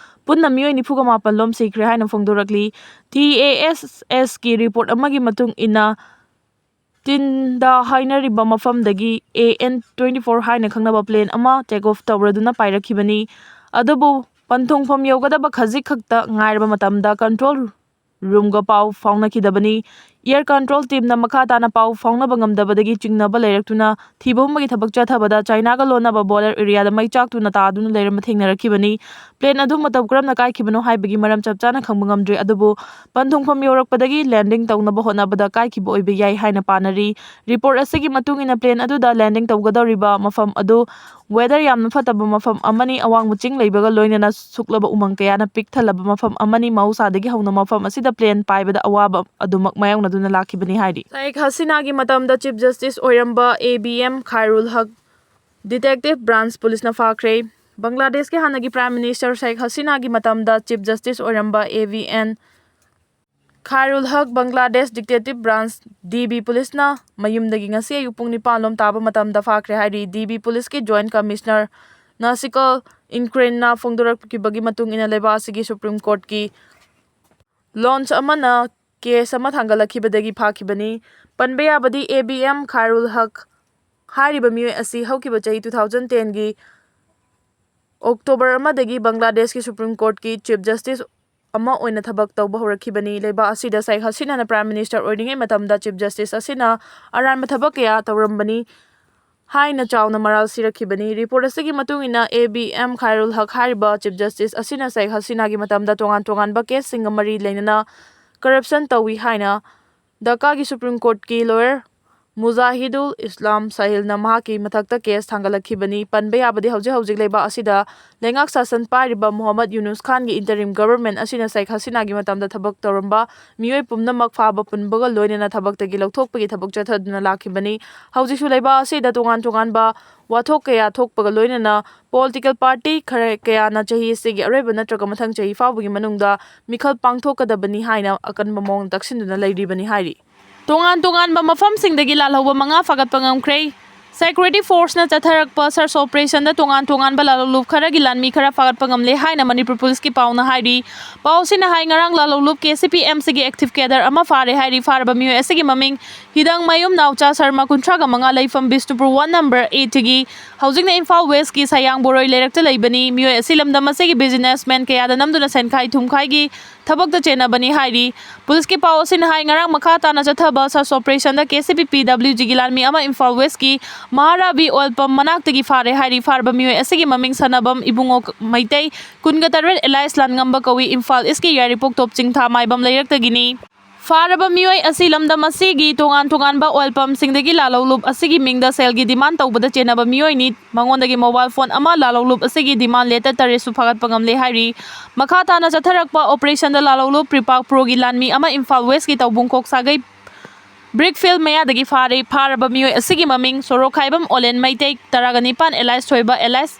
ꯄꯨꯟꯅ ꯃꯤꯑꯣꯏ ꯅꯤꯐꯨꯒ ꯃꯥꯄꯟ ꯂꯣꯝ ꯁꯤꯈ꯭ꯔꯦ ꯍꯥꯏꯅ ꯐꯣꯡꯗꯣꯔꯛꯂꯤ꯫ ꯇꯤ ꯑꯦ ꯑꯦꯁ ꯑꯦꯁꯀꯤ ꯔꯤꯄꯣꯔꯠ ꯑꯃꯒꯤ ꯃꯇꯨꯡ ꯏꯟꯅ, ꯇꯤꯟꯗ ꯍꯥꯏꯅꯔꯤꯕ ꯃꯐꯝꯗꯒꯤ ꯑꯦ ꯑꯦꯟ twenty four ꯍꯥꯏꯅ ꯈꯪꯅꯕ ꯄ꯭ꯂꯦꯟ ꯑꯃ ꯇꯦꯛ ꯑꯣꯐ ꯇꯧꯔꯗꯨꯅ ꯄꯥꯏꯔꯛꯈꯤꯕꯅꯤ꯫ ꯑꯗꯨꯕꯨ ꯄꯟꯊꯨꯡꯐꯝ ꯌꯧꯒꯗꯕ ꯈꯖꯤꯛ ꯈꯛꯇ ꯉꯥꯏꯔꯕ ꯃꯇꯝꯗ ꯀꯟꯇ꯭ꯔꯣꯜ ꯔꯨꯝꯒ ꯄꯥꯎ ꯐꯥꯎꯅꯈꯤꯗꯕꯅꯤ꯫ ꯑꯦꯌꯔ ꯀꯟꯇ꯭ꯔꯣꯜ ꯇꯤꯝꯅ ꯃꯈꯥ ꯇꯥꯅ ꯄꯥꯎ ꯐꯥꯎꯅꯕ ꯉꯝꯗꯕꯗꯒꯤ ꯆꯤꯡꯅꯕ ꯂꯩꯔꯛꯇꯨꯅ ꯊꯤꯕ ꯍꯨꯝꯕꯒꯤ ꯊꯕꯛ ꯆꯠꯊꯕꯗ ꯆꯥꯏꯅꯥꯒ ꯂꯣꯟꯅꯕ ꯕꯣꯔꯗꯔ ꯑꯦꯔꯤꯌꯥꯗ ꯃꯩ ꯆꯥꯛꯇꯨꯅ ꯇꯥꯗꯨꯅ ꯂꯩꯔꯝꯕ ꯊꯦꯡꯅꯔꯛꯈꯤꯕꯅꯤ꯫ ꯄ꯭ꯂꯦꯟ ꯑꯗꯨ ꯃꯇꯧ ꯀꯔꯝꯅ ꯀꯥꯏꯈꯤꯕꯅꯣ ꯍꯥꯏꯕꯒꯤ ꯃꯔꯝ ꯆꯞ ꯆꯥꯅ ꯈꯪꯕ ꯉꯝꯗ꯭ꯔꯤ, ꯑꯗꯨꯕꯨ ꯄꯟꯊꯨꯡꯐꯝ ꯌꯧꯔꯛꯄꯗꯒꯤ ꯂꯦꯟꯗꯤꯡ ꯇꯧꯅꯕ ꯍꯣꯠꯅꯕꯗ ꯀꯥꯏꯈꯤꯕ ꯑꯣꯏꯕ ꯌꯥꯏ ꯍꯥꯏꯅ ꯄꯥꯅꯔꯤ꯫ ꯔꯤꯄꯣꯔꯠ ꯑꯁꯤꯒꯤ ꯃꯇꯨꯡ ꯏꯟꯅ, ꯄ꯭ꯂꯦꯟ ꯑꯗꯨꯗ ꯂꯦꯟꯗꯤꯡ ꯇꯧꯒꯗꯧꯔꯤꯕ ꯃꯐꯝ ꯑꯗꯨ ꯋꯦꯗꯔ ꯌꯥꯝꯅ ꯐꯠꯇꯕ ꯃꯐꯝ ꯑꯃꯅꯤ꯫ ꯑꯋꯥꯡꯕ ꯆꯤꯡ ꯂꯩꯕꯒ ꯂꯣꯏꯅꯅ ꯁꯨꯛꯂꯕ ꯎꯃꯪ ꯀꯌꯥꯅ ꯄꯤꯛ ꯊꯜꯂꯕ ꯃꯐꯝ ꯑꯃꯅꯤ꯫ ꯃꯍꯧꯁꯥꯗꯒꯤ ꯍꯧꯅ ꯃꯐꯝ ꯑꯁꯤꯗ ꯄ꯭ꯂꯦꯟ ꯄꯥꯏꯕꯗ ꯑꯋꯥꯕ ꯑꯗꯨꯃꯛ ꯃꯥꯌꯣꯛꯅꯗꯨꯅ ꯂꯥꯛꯈꯤꯕꯅꯤ ꯍꯥꯏꯔꯤ꯫ ꯁꯥꯏꯈ ꯍꯁꯤꯅꯥꯒꯤ ꯃꯇꯝꯗ ꯆꯤꯐ ꯖꯁꯇꯤꯁ ꯑꯣꯏꯔꯝꯕ ꯑꯦ ꯕꯤ ꯑꯦꯝ ꯈꯥꯏꯔꯨꯜ ꯍꯛ ꯗꯤꯇꯦꯛꯇꯤꯚ ꯕ꯭ꯔꯥꯟꯁ ꯄꯨꯂꯤꯁꯅ ꯐꯥꯈ꯭ꯔꯦ꯫ ꯕꯪꯒ꯭ꯂꯥꯗꯦꯁꯀꯤ ꯍꯥꯟꯅꯒꯤ ꯄ꯭ꯔꯥꯏꯝ ꯃꯤꯅꯤꯁꯇꯔ ꯁꯥꯏꯈ ꯍꯁꯤꯅꯥꯒꯤ ꯃꯇꯝꯗ ꯆꯤꯐ ꯖꯁꯇꯤꯁ ꯑꯣꯏꯔꯝꯕ A B N Khairul Haque Bangladesh detective branch, D B, ꯄꯨꯂꯤꯁꯅ ꯃꯌꯨꯝꯗꯒꯤ ꯉꯁꯤ ꯑꯌꯨꯛ ꯄꯨꯡ ꯅꯤꯄꯥꯟ ꯂꯣꯝ ꯇꯥꯕ ꯃꯇꯝꯗ ꯐꯥꯈ꯭ꯔꯦ ꯍꯥꯏꯔꯤ꯫ ꯗꯤ ꯕꯤ ꯄꯨꯂꯤꯁꯀꯤ ꯖꯣꯏꯟꯠ ꯀꯃꯤꯁꯅꯔ ꯅꯥꯁꯤꯀꯜ ꯏꯟꯀ꯭ꯔꯦꯟꯅ ꯐꯣꯡꯗꯣꯔꯛꯈꯤꯕꯒꯤ ꯃꯇꯨꯡ ꯏꯟꯅ, ꯂꯩꯕꯥꯛ ꯑꯁꯤꯒꯤ ꯁꯨꯄ꯭ꯔꯤꯝ ꯀꯣꯔꯠꯀꯤ ꯂꯣꯟꯁ ꯑꯃꯅ ꯀꯦꯁ ꯑꯃ ꯊꯥꯡꯒꯠꯂꯛꯈꯤꯕꯗꯒꯤ ꯐꯥꯈꯤꯕꯅꯤ꯫ ꯄꯟꯕ ꯌꯥꯕꯗꯤ, ꯑꯦ ꯕꯤ ꯑꯦꯝ ꯈꯥꯏꯔꯨꯜ ꯍꯛ ꯍꯥꯏꯔꯤꯕ ꯃꯤꯑꯣꯏ ꯑꯁꯤ ꯍꯧꯈꯤꯕ ꯆꯍꯤ two thousand ten ꯒꯤ ꯑꯣꯛꯇꯣꯕꯔ ꯑꯃꯗꯒꯤ ꯕꯪꯒ꯭ꯂꯥꯗꯦꯁꯀꯤ ꯁꯨꯄ꯭ꯔꯤꯝ ꯀꯣꯔꯠꯀꯤ ꯆꯤꯐ ꯖꯁꯇꯤꯁ ꯑꯃ ꯑꯣꯏꯅ ꯊꯕꯛ ꯇꯧꯕ ꯍꯧꯔꯛꯈꯤꯕꯅꯤ꯫ ꯂꯩꯕꯥꯛ ꯑꯁꯤꯗ ꯁꯥꯏꯈ ꯍꯁꯤꯅꯥꯅ ꯄ꯭ꯔꯥꯏꯝ ꯃꯤꯅꯤꯁꯇꯔ ꯑꯣꯏꯔꯤꯉꯩ ꯃꯇꯝꯗ ꯆꯤꯐ ꯖꯁꯇꯤꯁ ꯑꯁꯤꯅ ꯑꯔꯥꯟꯕ ꯊꯕꯛ ꯀꯌꯥ ꯇꯧꯔꯝꯕꯅꯤ ꯍꯥꯏꯅ ꯆꯥꯎꯅ ꯃꯔꯥꯜ ꯁꯤꯔꯛꯈꯤꯕꯅꯤ꯫ ꯔꯤꯄꯣꯔꯠ ꯑꯁꯤꯒꯤ ꯃꯇꯨꯡ ꯏꯟꯅ, ꯑꯦ ꯕꯤ ꯑꯦꯝ ꯈꯥꯏꯔꯨꯜ ꯍꯛ ꯍꯥꯏꯔꯤꯕ ꯆꯤꯐ ꯖꯁꯇꯤꯁ ꯑꯁꯤꯅ ꯁꯥꯏꯈ ꯍꯁꯤꯅꯥꯒꯤ ꯃꯇꯝꯗ ꯇꯣꯉꯥꯟ ꯇꯣꯉꯥꯟꯕ ꯀꯦꯁꯁꯤꯡꯒ ꯃꯔꯤ ꯂꯩꯅꯅ ꯀꯔꯞꯁꯟ ꯇꯧꯏ ꯍꯥꯏꯅ ꯙꯥꯀꯥꯒꯤ ꯁꯨꯄ꯭ꯔꯤꯝ ꯀꯣꯔꯠꯀꯤ ꯂꯣꯌꯔ ꯃꯨꯖꯥꯍꯤꯗꯨꯜ ꯏꯁꯂꯥꯝ ꯁꯥꯍꯤꯜꯅ ꯃꯍꯥꯛꯀꯤ ꯃꯊꯛꯇ ꯀꯦꯁ ꯊꯥꯡꯒꯠꯂꯛꯈꯤꯕꯅꯤ꯫ ꯄꯟꯕ ꯌꯥꯕꯗꯤ, ꯍꯧꯖꯤꯛ ꯍꯧꯖꯤꯛ ꯂꯩꯕꯥꯛ ꯑꯁꯤꯗ ꯂꯩꯉꯥꯛ ꯁꯥꯁꯟ ꯄꯥꯏꯔꯤꯕ ꯃꯨꯍꯝꯃꯗ ꯌꯨꯅꯨꯁ ꯈꯥꯟꯒꯤ interim government ꯑꯁꯤꯅ ꯁꯦꯈ ꯍꯁꯤꯅꯥꯒꯤ ꯃꯇꯝꯗ ꯊꯕꯛ ꯇꯧꯔꯝꯕ ꯃꯤꯑꯣꯏ ꯄꯨꯝꯅꯃꯛ ꯐꯥꯕ ꯄꯨꯟꯕꯒ ꯂꯣꯏꯅꯅ ꯊꯕꯛꯇꯒꯤ ꯂꯧꯊꯣꯛꯄꯒꯤ ꯊꯕꯛ ꯆꯠꯊꯗꯨꯅ ꯂꯥꯛꯈꯤꯕꯅꯤ꯫ ꯍꯧꯖꯤꯛꯁꯨ ꯂꯩꯕꯥꯛ ꯑꯁꯤꯗ ꯇꯣꯉꯥꯟ ꯇꯣꯉꯥꯟꯕ ꯋꯥꯊꯣꯛ ꯀꯌꯥ ꯊꯣꯛꯄꯒ ꯂꯣꯏꯅꯅ political party ꯈꯔ ꯀꯌꯥꯅ ꯆꯍꯤ ꯑꯁꯤꯒꯤ ꯑꯔꯣꯏꯕ ꯅꯠꯇ꯭ꯔꯒ ꯃꯊꯪ ꯆꯍꯤ ꯐꯥꯎꯕꯒꯤ ꯃꯅꯨꯡꯗ ꯃꯤꯈꯜ ꯄꯥꯡꯊꯣꯛꯀꯗꯕꯅꯤ ꯍꯥꯏꯅ ꯑꯀꯟꯕ ꯃꯑꯣꯡꯗ ꯇꯛꯁꯤꯟꯗꯨꯅ ꯂꯩꯔꯤꯕꯅꯤ ꯍꯥꯏꯔꯤ꯫ ꯇꯣꯉꯥꯟ ꯇꯣꯉꯥꯟꯕ ꯃꯐꯝꯁꯤꯡꯗꯒꯤ ꯂꯥꯜꯍꯧꯕ ꯃꯉꯥ ꯐꯥꯒꯠꯄ ꯉꯝꯈ꯭ꯔꯦ꯫ Security forceꯅ ꯆꯠꯊꯔꯛꯄ search operationꯗ ꯇꯣꯉꯥꯟ ꯇꯣꯉꯥꯟꯕ ꯂꯥꯜꯍꯧꯂꯨꯞ ꯈꯔꯒꯤ ꯂꯥꯟꯃꯤ ꯈꯔ ꯐꯥꯒꯠꯄ ꯉꯝꯂꯦ ꯍꯥꯏꯅ ꯃꯅꯤꯄꯨꯔ ꯄꯨꯂꯤꯁꯀꯤ ꯄꯥꯎꯅ ꯍꯥꯏꯔꯤ꯫ ꯄꯥꯎ ꯑꯁꯤꯅ ꯍꯥꯏ, ꯉꯔꯥꯡ ꯂꯥꯜꯍꯧꯂꯨꯞ KCP MCꯒꯤ active cadre ꯑꯃ ꯐꯥꯔꯦ ꯍꯥꯏꯔꯤ꯫ ꯐꯥꯔꯕ ꯃꯤꯑꯣꯏ ꯑꯁꯤꯒꯤ ꯃꯃꯤꯡ ꯍꯤꯗꯪꯃꯌꯨꯝ ꯅꯥꯎꯆꯥ ꯁꯔꯃ, ꯀꯨꯟꯊ꯭ꯔꯥꯒ ꯃꯉꯥ, ꯂꯩꯐꯝ ꯕꯤꯁꯅꯨꯄꯨꯔ, one number eightꯒꯤ, ꯍꯧꯖꯤꯛꯅ ꯏꯝꯐꯥꯜ Westꯀꯤ ꯁꯌꯥꯡ ꯕꯣꯔꯣꯏ ꯂꯩꯔꯛꯇ ꯂꯩꯕꯅꯤ꯫ ꯃꯤꯑꯣꯏ ꯑꯁꯤ ꯂꯝꯗꯝ ꯑꯁꯤꯒꯤ businessman ꯀꯌꯥꯗ ꯅꯝꯗꯨꯅ ꯁꯦꯟꯈꯥꯏ ꯊꯨꯝꯈꯥꯏꯒꯤ ꯊꯕꯛꯇ ꯆꯦꯟꯅꯕꯅꯤ ꯍꯥꯏꯔꯤ꯫ ꯄꯨꯂꯤꯁꯀꯤ ꯄꯥꯎ ꯑꯁꯤꯅ ꯍꯥꯏ, ꯉꯔꯥꯡ ꯃꯈꯥ ꯇꯥꯅ ꯆꯠꯊꯕ search operationꯗ KCP PWGꯒꯤ ꯂꯥꯟꯃꯤ ꯑꯃ ꯏꯝꯐꯥꯜ Westꯀꯤ ꯃꯍꯥꯔꯥꯕꯤ oil pump ꯃꯅꯥꯛꯇꯒꯤ ꯐꯥꯔꯦ ꯍꯥꯏꯔꯤ꯫ ꯐꯥꯔꯕ ꯃꯤꯑꯣꯏ ꯑꯁꯤꯒꯤ ꯃꯃꯤꯡ ꯁꯅꯥꯕꯝ ꯏꯕꯨꯡꯉꯣ ꯃꯩꯇꯩ, ꯀꯨꯟꯒ ꯇꯔꯦꯠ, alias ꯂꯥꯟꯉꯝꯕ ꯀꯧꯏ, ꯏꯝꯐꯥꯜ Eastꯀꯤ ꯌꯥꯏꯔꯤꯄꯣꯛ ꯇꯣꯞ ꯆꯤꯡꯊꯥ ꯃꯥꯏꯕꯝ ꯂꯩꯔꯛꯇꯒꯤꯅꯤ꯫ ꯐꯥꯔꯕ ꯃꯤꯑꯣꯏ ꯑꯁꯤ ꯂꯝꯗꯝ ꯑꯁꯤꯒꯤ ꯇꯣꯉꯥꯟ ꯇꯣꯉꯥꯟꯕ oil pumpꯁꯤꯡꯗꯒꯤ ꯂꯥꯜꯍꯧꯂꯨꯞ ꯑꯁꯤꯒꯤ ꯃꯤꯡꯗ ꯁꯦꯜꯒꯤ demand ꯇꯧꯕꯗ ꯆꯦꯟꯅꯕ ꯃꯤꯑꯣꯏꯅꯤ꯫ ꯃꯉꯣꯟꯗꯒꯤ mobile phone ꯑꯃ ꯂꯥꯜꯍꯧꯂꯨꯞ ꯑꯁꯤꯒꯤ demand letter ꯇꯔꯦꯠꯁꯨ ꯐꯥꯒꯠꯄ ꯉꯝꯂꯦ ꯍꯥꯏꯔꯤ꯫ ꯃꯈꯥ ꯇꯥꯅ ꯆꯠꯊꯔꯛꯄ operationꯗ ꯂꯥꯜꯍꯧꯂꯨꯞ ꯄ꯭ꯔꯤꯄꯥꯛ ꯄ꯭ꯔꯣꯒꯤ ꯂꯥꯟꯃꯤ ꯑꯃ ꯏꯝꯐꯥꯜ Westꯀꯤ ꯇꯧꯕꯨꯡꯈꯣꯛ ꯁꯥꯒꯩ brick field ꯃꯌꯥꯗꯒꯤ ꯐꯥꯔꯦ꯫ ꯐꯥꯔꯕ ꯃꯤꯑꯣꯏ ꯑꯁꯤꯒꯤ ꯃꯃꯤꯡ ꯁꯣꯔꯣꯛꯈꯥꯏꯕꯝ ꯑꯣꯂꯦꯟ ꯃꯩꯇꯩ, ꯇꯔꯥꯒ ꯅꯤꯄꯥꯟ, alias ꯊꯣꯏꯕ, alias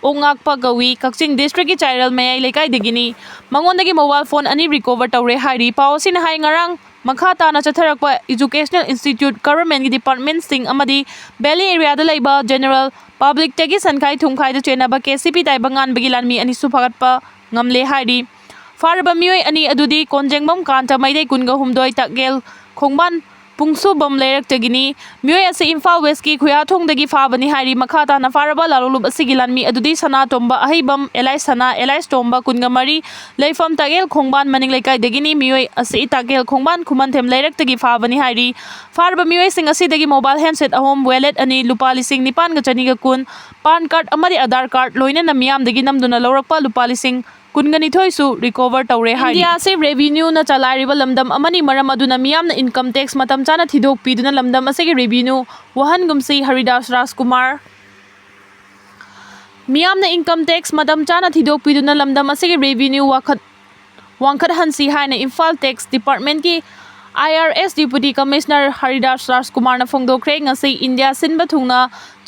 ꯑꯣꯛꯉꯥꯛꯄ ꯀꯧꯏ, ꯀꯛꯆꯤꯡ districtꯀꯤ ꯆꯥꯏꯔꯦꯜ ꯃꯌꯥꯏ ꯂꯩꯀꯥꯏꯗꯒꯤꯅꯤ꯫ ꯃꯉꯣꯟꯗꯒꯤ mobile phone ꯑꯅꯤ recover ꯇꯧꯔꯦ ꯍꯥꯏꯔꯤ꯫ ꯄꯥꯎ ꯑꯁꯤꯅ ꯍꯥꯏ, ꯉꯔꯥꯡ ꯃꯈꯥ ꯇꯥꯅ ꯆꯠꯊꯔꯛꯄ educational institute, governmentꯀꯤ departmentꯁꯤꯡ ꯑꯃꯗꯤ valley areaꯗ ꯂꯩꯕ general publicꯇꯒꯤ ꯁꯟꯈꯥꯏ ꯊꯨꯝꯈꯥꯏꯗ ꯆꯦꯟꯅꯕ KCP ꯇꯥꯏꯕꯪꯉꯥꯟꯕꯒꯤ ꯂꯥꯟꯃꯤ ꯑꯅꯤꯁꯨ ꯐꯥꯒꯠꯄ ꯉꯝꯂꯦ ꯍꯥꯏꯔꯤ꯫ ꯐꯥꯔꯕ ꯃꯤꯑꯣꯏ ꯑꯅꯤ ꯑꯗꯨꯗꯤ ꯀꯣꯟꯖꯦꯡꯕꯝ ꯀꯥꯟꯇ ꯃꯩꯇꯩ, ꯀꯨꯟꯒ ꯍꯨꯝꯗꯣꯏ, ꯇꯥꯛꯌꯦꯜ ꯈꯣꯡꯕꯥꯟ ꯄꯨꯡꯁꯨꯕꯝ ꯂꯩꯔꯛꯇꯒꯤꯅꯤ꯫ ꯃꯤꯑꯣꯏ ꯑꯁꯤ ꯏꯝꯐꯥꯜ Westꯀꯤ ꯈꯨꯌꯥꯊꯣꯡꯗꯒꯤ ꯐꯥꯕꯅꯤ ꯍꯥꯏꯔꯤ꯫ ꯃꯈꯥ ꯇꯥꯅ ꯐꯥꯔꯕ ꯂꯥꯜꯍꯧꯂꯨꯞ ꯑꯁꯤꯒꯤ ꯂꯥꯟꯃꯤ ꯑꯗꯨꯗꯤ ꯁꯅꯥꯇꯣꯝꯕ ꯑꯍꯩꯕꯝ, alias ꯁꯅꯥ, alias ꯇꯣꯝꯕ, ꯀꯨꯟꯒ ꯃꯔꯤ, ꯂꯩꯐꯝ ꯇꯥꯛꯌꯦꯜ ꯈꯣꯡꯕꯥꯟ ꯃꯅꯤꯡ ꯂꯩꯀꯥꯏꯗꯒꯤꯅꯤ꯫ ꯃꯤꯑꯣꯏ ꯑꯁꯤ ꯇꯥꯛꯌꯦꯜ ꯈꯣꯡꯕꯥꯟ ꯈꯨꯃꯟꯊꯦꯝ ꯂꯩꯔꯛꯇꯒꯤ ꯐꯥꯕꯅꯤ ꯍꯥꯏꯔꯤ꯫ ꯐꯥꯔꯕ ꯃꯤꯑꯣꯏꯁꯤꯡ ꯑꯁꯤꯗꯒꯤ mobile handset ꯑꯍꯨꯝ, wallet ꯑꯅꯤ, ꯂꯨꯄꯥ ꯂꯤꯁꯤꯡ ꯅꯤꯄꯥꯟꯒ ꯆꯅꯤꯒ ꯀꯨꯟ, PAN card ꯑꯃꯗꯤ Aadhaar card, ꯂꯣꯏꯅꯅ ꯃꯤꯌꯥꯝꯗꯒꯤ ꯅꯝꯗꯨꯅ ꯂꯧꯔꯛꯄ ꯂꯨꯄꯥ ꯂꯤꯁꯤꯡ ꯀꯨꯟꯒ ꯅꯤꯊꯣꯏꯁꯨ recover ꯇꯧꯔꯦ ꯍꯥꯏꯔꯤ꯫ ꯏꯟꯗꯤꯌꯥ ꯑꯁꯤ revenue ꯅ ꯆꯂꯥꯏꯔꯤꯕ ꯂꯝꯗꯝ ꯑꯃꯅꯤ, ꯃꯔꯝ ꯑꯗꯨꯅ ꯃꯤꯌꯥꯝꯅ income tax ꯃꯇꯝ ꯆꯥꯅ ꯊꯤꯗꯣꯛꯄꯤꯗꯨꯅ ꯂꯝꯗꯝ ꯑꯁꯤꯒꯤ revenue ꯋꯥꯍꯟꯒꯨꯝꯁꯤ꯫ ꯍꯔꯤꯗꯥꯁ ꯔꯥꯖꯀꯨꯃꯥꯔ꯫ ꯃꯤꯌꯥꯝꯅ income tax ꯃꯇꯝ ꯆꯥꯅ ꯊꯤꯗꯣꯛꯄꯤꯗꯨꯅ ꯂꯝꯗꯝ ꯑꯁꯤꯒꯤ revenue ꯋꯥꯈꯠ-, ꯋꯥꯡꯈꯠꯍꯟꯁꯤ ꯍꯥꯏꯅ ꯏꯝꯐꯥꯜ Tax Department ꯀꯤ I R S Deputy Commissioner Haridas ꯔꯥꯖꯀꯨꯃꯥꯔꯅ ꯐꯣꯡꯗꯣꯛꯈ꯭ꯔꯦ꯫ ꯉꯁꯤ ꯏꯟꯗꯤꯌꯥ ꯁꯤꯟꯕ ꯊꯨꯡꯅ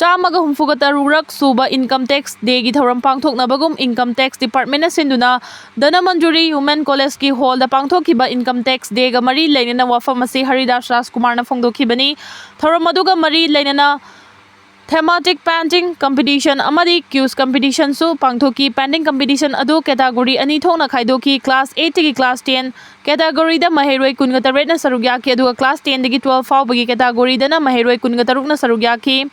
ꯆꯥꯝꯃꯒ ꯍꯨꯝꯐꯨꯒ ꯇꯔꯨꯛ ꯁꯨꯕ Income Tax Day ꯒꯤ ꯊꯧꯔꯝ ꯄꯥꯡꯊꯣꯛꯅꯕꯒꯨꯝ Income Tax Department ꯅ ꯁꯤꯟꯗꯨꯅ ꯙꯅꯃꯟꯖꯨꯔꯤ Women College ꯀꯤ hall ꯗ ꯄꯥꯡꯊꯣꯛꯈꯤꯕ Income Tax Day ꯒ ꯃꯔꯤ ꯂꯩꯅꯅ ꯋꯥꯐꯝ ꯑꯁꯤ ꯍꯔꯤꯗꯥꯁ ꯔꯥꯖꯀꯨꯃꯥꯔꯅ ꯐꯣꯡꯗꯣꯛꯈꯤꯕꯅꯤ꯫ ꯊꯧꯔꯝ ꯑꯗꯨꯒ ꯃꯔꯤ ꯂꯩꯅꯅ Thematic painting competition ꯑꯃꯗꯤ quiz competition ꯁꯨ ꯄꯥꯡꯊꯣꯛꯈꯤ꯫ Painting competition ꯑꯗꯨ category ꯑꯅꯤ ꯊꯣꯛꯅ ꯈꯥꯏꯗꯣꯛꯈꯤ꯫ Class eight ꯇꯒꯤ class ten category ꯗ ꯃꯍꯩꯔꯣꯏ ꯀꯨꯟꯒ ꯇꯔꯦꯠꯅ ꯁꯔꯨꯛ ꯌꯥꯈꯤ, ꯑꯗꯨꯒ class ten ꯗꯒꯤ twelve ꯐꯥꯎꯕꯒꯤ category ꯗꯅ ꯃꯍꯩꯔꯣꯏ ꯀꯨꯟꯒ ꯇꯔꯨꯛꯅ ꯁꯔꯨꯛ ꯌꯥꯈꯤ꯫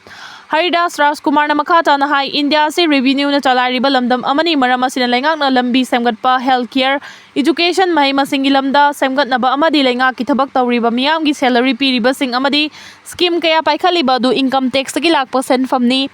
ꯍꯔꯤꯗꯥꯁ ꯔꯥꯖꯀꯨꯃꯥꯔꯅ ꯃꯈꯥ ꯇꯥꯅ ꯍꯥꯏ, ꯏꯟꯗꯤꯌꯥ ꯑꯁꯤ revenue ꯅ ꯆꯂꯥꯏꯔꯤꯕ ꯂꯝꯗꯝ ꯑꯃꯅꯤ, ꯃꯔꯝ ꯑꯁꯤꯅ ꯂꯩꯉꯥꯛꯅ ꯂꯝꯕꯤ ꯁꯦꯝꯒꯠꯄ, health care, education, ꯃꯍꯩ ꯃꯁꯤꯡꯒꯤ ꯂꯝꯗ ꯁꯦꯝꯒꯠꯅꯕ ꯑꯃꯗꯤ ꯂꯩꯉꯥꯛꯀꯤ ꯊꯕꯛ ꯇꯧꯔꯤꯕ ꯃꯤꯌꯥꯝꯒꯤ salary ꯄꯤꯔꯤꯕꯁꯤꯡ ꯑꯃꯗꯤ scheme ꯀꯌꯥ ꯄꯥꯏꯈꯠꯂꯤꯕ ꯑꯗꯨ income tax ꯇꯒꯤ ꯂꯥꯛꯄ ꯁꯦꯟꯐꯝꯅꯤ꯫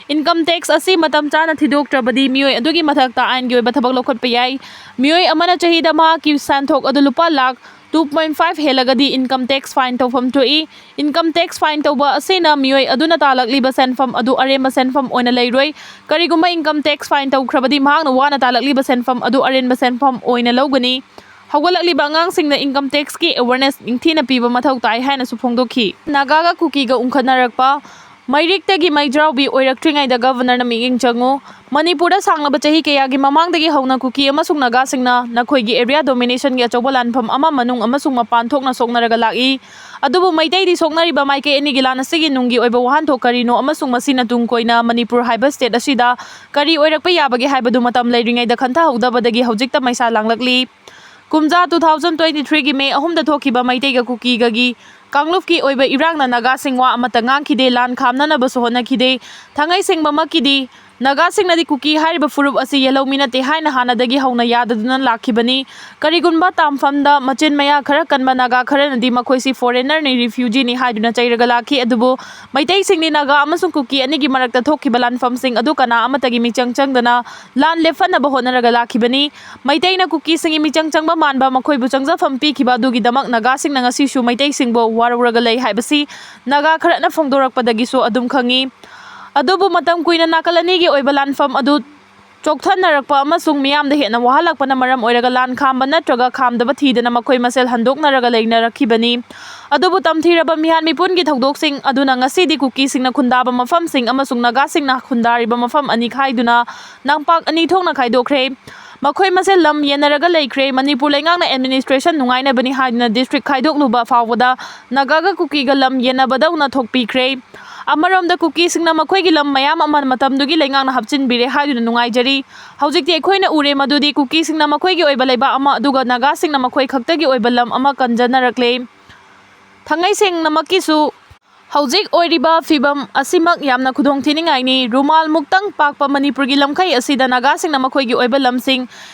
Income tax ꯑꯁꯤ ꯃꯇꯝ ꯆꯥꯅ ꯊꯤꯗꯣꯛꯇ꯭ꯔꯕꯗꯤ ꯃꯤꯑꯣꯏ ꯑꯗꯨꯒꯤ ꯃꯊꯛꯇ ꯑꯥꯏꯟꯒꯤ ꯑꯣꯏꯕ ꯊꯕꯛ ꯂꯧꯈꯠꯄ ꯌꯥꯏ꯫ ꯃꯤꯑꯣꯏ ꯑꯃꯅ ꯆꯍꯤꯗ ꯃꯍꯥꯛꯀꯤ ꯁꯦꯟꯊꯣꯛ ꯑꯗꯨ ꯂꯨꯄꯥ lakh two point five ꯍꯦꯜꯂꯒꯗꯤ income tax fine ꯇꯧꯐꯝ ꯊꯣꯛꯏ꯫ Income tax fine ꯇꯧꯕ ꯑꯁꯤꯅ ꯃꯤꯑꯣꯏ ꯑꯗꯨꯅ ꯇꯥꯜꯂꯛꯂꯤꯕ ꯁꯦꯟꯐꯝ ꯑꯗꯨ ꯑꯔꯦꯝꯕ ꯁꯦꯟꯐꯝ ꯑꯣꯏꯅ ꯂꯩꯔꯣꯏ꯫ ꯀꯔꯤꯒꯨꯝꯕ income tax fine ꯇꯧꯈ꯭ꯔꯕꯗꯤ ꯃꯍꯥꯛꯅ ꯋꯥꯅ ꯇꯥꯜꯂꯛꯂꯤꯕ ꯁꯦꯟꯐꯝ ꯑꯗꯨ ꯑꯔꯦꯝꯕ ꯁꯦꯟꯐꯝ ꯑꯣꯏꯅ ꯂꯧꯒꯅꯤ꯫ ꯍꯧꯒꯠꯂꯛꯂꯤꯕ ꯑꯉꯥꯡꯁꯤꯡꯗ income tax ꯀꯤ awareness ꯅꯤꯡꯊꯤꯅ ꯄꯤꯕ ꯃꯊꯧ ꯇꯥꯏ ꯍꯥꯏꯅꯁꯨ ꯐꯣꯡꯗꯣꯛꯈꯤ꯫ ꯅꯥꯒꯥꯒ ꯀꯨꯀꯤꯒ ꯎꯪꯈꯠꯅꯔꯛꯄ꯫ ꯃꯩꯔꯤꯛꯇꯒꯤ ꯃꯩꯖ꯭ꯔꯥꯎꯕꯤ ꯑꯣꯏꯔꯛꯇ꯭ꯔꯤꯉꯩꯗ Governor ꯅ ꯃꯤꯠꯌꯦꯡ ꯆꯪꯉꯨ꯫ ꯃꯅꯤꯄꯨꯔꯗ ꯁꯥꯡꯂꯕ ꯆꯍꯤ ꯀꯌꯥꯒꯤ ꯃꯃꯥꯡꯗꯒꯤ ꯍꯧꯅ ꯀꯨꯀꯤ ꯑꯃꯁꯨꯡ ꯅꯥꯒꯥꯁꯤꯡꯅ ꯅꯈꯣꯏꯒꯤ area domination ꯒꯤ ꯑꯆꯧꯕ ꯂꯥꯟꯐꯝ ꯑꯃ ꯃꯅꯨꯡ ꯑꯃꯁꯨꯡ ꯃꯄꯥꯟ ꯊꯣꯛꯅ ꯁꯣꯛꯅꯔꯒ ꯂꯥꯛꯏ꯫ ꯑꯗꯨꯕꯨ ꯃꯩꯇꯩꯗꯤ ꯁꯣꯛꯅꯔꯤꯕ ꯃꯥꯏꯀꯩ ꯑꯅꯤꯒꯤ ꯂꯥꯟ ꯑꯁꯤꯒꯤ ꯅꯨꯡꯒꯤ ꯑꯣꯏꯕ ꯋꯥꯍꯟꯊꯣꯛ ꯀꯔꯤꯅꯣ ꯑꯃꯁꯨꯡ ꯃꯁꯤꯅ ꯇꯨꯡ ꯀꯣꯏꯅ ꯃꯅꯤꯄꯨꯔ ꯍꯥꯏꯕ state ꯑꯁꯤꯗ ꯀꯔꯤ ꯑꯣꯏꯔꯛꯄ ꯌꯥꯕꯒꯦ ꯍꯥꯏꯕꯗꯨ ꯃꯇꯝ ꯂꯩꯔꯤꯉꯩꯗ ꯈꯟꯊꯍꯧꯗꯕꯗꯒꯤ ꯍꯧꯖꯤꯛꯇ ꯃꯩꯁꯥ ꯂꯥꯡꯂꯛꯂꯤ꯫ ꯀꯨꯝꯖꯥ two thousand twenty three ꯒꯤ May ꯑꯍꯨꯝꯗ ꯊꯣꯛꯈꯤꯕ ꯃꯩꯇꯩꯒ ꯀꯨꯀꯤꯒꯒꯤ ꯀꯥꯡꯂꯨꯞꯀꯤ ꯑꯣꯏꯕ ꯏꯔꯥꯡꯅ ꯅꯥꯒꯥꯁꯤꯡ ꯋꯥ ꯑꯃꯠꯇ ꯉꯥꯡꯈꯤꯗꯦ, ꯂꯥꯟ ꯈꯥꯝꯅꯅꯕꯁꯨ ꯍꯣꯠꯅꯈꯤꯗꯦ꯫ ꯊꯥꯡꯉꯩ ꯁꯦꯡꯕꯃꯛꯀꯤꯗꯤ ꯅꯥꯒꯥꯁꯤꯡꯅꯗꯤ ꯀꯨꯀꯤ ꯍꯥꯏꯔꯤꯕ ꯐꯨꯔꯨꯞ ꯑꯁꯤ ꯌꯦꯜꯍꯧꯃꯤ ꯅꯠꯇꯦ ꯍꯥꯏꯅ ꯍꯥꯟꯅꯗꯒꯤ ꯍꯧꯅ ꯌꯥꯗꯗꯨꯅ ꯂꯥꯛꯈꯤꯕꯅꯤ꯫ ꯀꯔꯤꯒꯨꯝꯕ ꯇꯥꯝꯐꯝꯗ ꯃꯆꯤꯟ ꯃꯌꯥ ꯈꯔ ꯀꯟꯕ ꯅꯥꯒꯥ ꯈꯔꯅꯗꯤ ꯃꯈꯣꯏꯁꯤ ꯐꯣꯔꯦꯅꯔꯅꯤ, ꯔꯤꯐ꯭ꯌꯨꯖꯤꯅꯤ ꯍꯥꯏꯗꯨꯅ ꯆꯩꯔꯒ ꯂꯥꯛꯈꯤ꯫ ꯑꯗꯨꯕꯨ ꯃꯩꯇꯩꯁꯤꯡꯗꯤ ꯅꯥꯒꯥ ꯑꯃꯁꯨꯡ ꯀꯨꯀꯤ ꯑꯅꯤꯒꯤ ꯃꯔꯛꯇ ꯊꯣꯛꯈꯤꯕ ꯂꯥꯟꯐꯝꯁꯤꯡ ꯑꯗꯨ ꯀꯅꯥ ꯑꯃꯠꯇꯒꯤ ꯃꯤꯆꯪ ꯆꯪꯗꯅ ꯂꯥꯟ ꯂꯦꯞꯍꯟꯅꯕ ꯍꯣꯠꯅꯔꯒ ꯂꯥꯛꯈꯤꯕꯅꯤ꯫ ꯃꯩꯇꯩꯅ ꯀꯨꯀꯤꯁꯤꯡꯒꯤ ꯃꯤꯆꯪ ꯆꯪꯕ ꯃꯥꯟꯕ ꯃꯈꯣꯏꯕꯨ ꯆꯪꯖꯐꯝ ꯄꯤꯈꯤꯕ ꯑꯗꯨꯒꯤꯗꯃꯛ ꯅꯥꯒꯥꯁꯤꯡꯅ ꯉꯁꯤꯁꯨ ꯃꯩꯇꯩꯁꯤꯡꯕꯨ ꯋꯥꯔꯧꯔꯒ ꯂꯩ ꯍꯥꯏꯕꯁꯤ ꯅꯥꯒꯥ ꯈꯔꯅ ꯐꯣꯡꯗꯣꯔꯛꯄꯗꯒꯤꯁꯨ ꯑꯗꯨꯝ ꯈꯪꯏ꯫ ꯑꯗꯨꯕꯨ ꯃꯇꯝ ꯀꯨꯏꯅ ꯅꯥꯀꯜ ꯑꯅꯤꯒꯤ ꯑꯣꯏꯕ ꯂꯥꯟꯐꯝ ꯑꯗꯨ ꯆꯣꯛꯊꯅꯔꯛꯄ ꯑꯃꯁꯨꯡ ꯃꯤꯌꯥꯝꯗ ꯍꯦꯟꯅ ꯋꯥꯍꯜꯂꯛꯄꯅ ꯃꯔꯝ ꯑꯣꯏꯔꯒ ꯂꯥꯟ ꯈꯥꯝꯕ ꯅꯠꯇ꯭ꯔꯒ ꯈꯥꯝꯗꯕ ꯊꯤꯗꯅ ꯃꯈꯣꯏ ꯃꯁꯦꯜ ꯍꯟꯗꯣꯛꯅꯔꯒ ꯂꯩꯅꯔꯛꯈꯤꯕꯅꯤ꯫ ꯑꯗꯨꯕꯨ ꯇꯝꯊꯤꯔꯕ ꯃꯤꯍꯥꯠ ꯃꯤꯄꯨꯟꯒꯤ ꯊꯧꯗꯣꯛꯁꯤꯡ ꯑꯗꯨꯅ ꯉꯁꯤꯗꯤ ꯀꯨꯀꯤꯁꯤꯡꯅ ꯈꯨꯟꯗꯥꯕ ꯃꯐꯝꯁꯤꯡ ꯑꯃꯁꯨꯡ ꯅꯥꯒꯥꯁꯤꯡꯅ ꯈꯨꯟꯗꯥꯔꯤꯕ ꯃꯐꯝ ꯑꯅꯤ ꯈꯥꯏꯗꯨꯅ ꯅꯝꯄꯥꯛ ꯑꯅꯤ ꯊꯣꯛꯅ ꯈꯥꯏꯗꯣꯛꯈ꯭ꯔꯦ꯫ ꯃꯈꯣꯏ ꯃꯁꯦꯜ ꯂꯝ ꯌꯦꯟꯅꯔꯒ ꯂꯩꯈ꯭ꯔꯦ꯫ ꯃꯅꯤꯄꯨꯔ ꯂꯩꯉꯥꯛꯅ ꯑꯦꯗꯃꯤꯅꯤꯁꯇ꯭ꯔꯦꯁꯟ ꯅꯨꯡꯉꯥꯏꯅꯕꯅꯤ ꯍꯥꯏꯗꯨꯅ ꯗꯤꯁꯇ꯭ꯔꯤꯛ ꯈꯥꯏꯗꯣꯛꯂꯨꯕ ꯐꯥꯎꯕꯗ ꯅꯥꯒꯥꯒ ꯀꯨꯀꯤꯒ ꯂꯝ ꯌꯦꯟꯅꯕꯗꯧꯅ ꯊꯣꯛꯄꯤꯈ꯭ꯔꯦ꯫ ꯑꯃꯔꯣꯝꯗ ꯀꯨꯀꯤꯁꯤꯡꯅ ꯃꯈꯣꯏꯒꯤ ꯂꯝ ꯃꯌꯥꯝ ꯑꯃ ꯃꯇꯝꯗꯨꯒꯤ ꯂꯩꯉꯥꯛꯅ ꯍꯥꯞꯆꯤꯟꯕꯤꯔꯦ ꯍꯥꯏꯗꯨꯅ ꯅꯨꯡꯉꯥꯏꯖꯔꯤ꯫ ꯍꯧꯖꯤꯛꯇꯤ ꯑꯩꯈꯣꯏꯅ ꯎꯔꯦ ꯃꯗꯨꯗꯤ ꯀꯨꯀꯤꯁꯤꯡꯅ ꯃꯈꯣꯏꯒꯤ ꯑꯣꯏꯕ ꯂꯩꯕꯥꯛ ꯑꯃ ꯑꯗꯨꯒ ꯅꯥꯒꯥꯁꯤꯡꯅ ꯃꯈꯣꯏ ꯈꯛꯇꯒꯤ ꯑꯣꯏꯕ ꯂꯝ ꯑꯃ ꯀꯟꯖꯅꯔꯛꯂꯦ꯫ ꯊꯥꯡꯉꯩ ꯁꯦꯡꯅꯃꯛꯀꯤꯁꯨ ꯍꯧꯖꯤꯛ ꯑꯣꯏꯔꯤꯕ ꯐꯤꯕꯝ ꯑꯁꯤꯃꯛ ꯌꯥꯝꯅ ꯈꯨꯗꯣꯡꯊꯤꯅꯤꯡꯉꯥꯏꯅꯤ꯫ ꯔꯨꯃꯥꯜ ꯃꯨꯛꯇꯪ ꯄꯥꯛꯄ ꯃꯅꯤꯄꯨꯔꯒꯤ ꯂꯝꯈꯩ ꯑꯁꯤꯗ ꯅꯥꯒꯥꯁꯤꯡꯅ ꯃꯈꯣꯏꯒꯤ ꯑꯣꯏꯕ ꯂꯝꯁꯤꯡ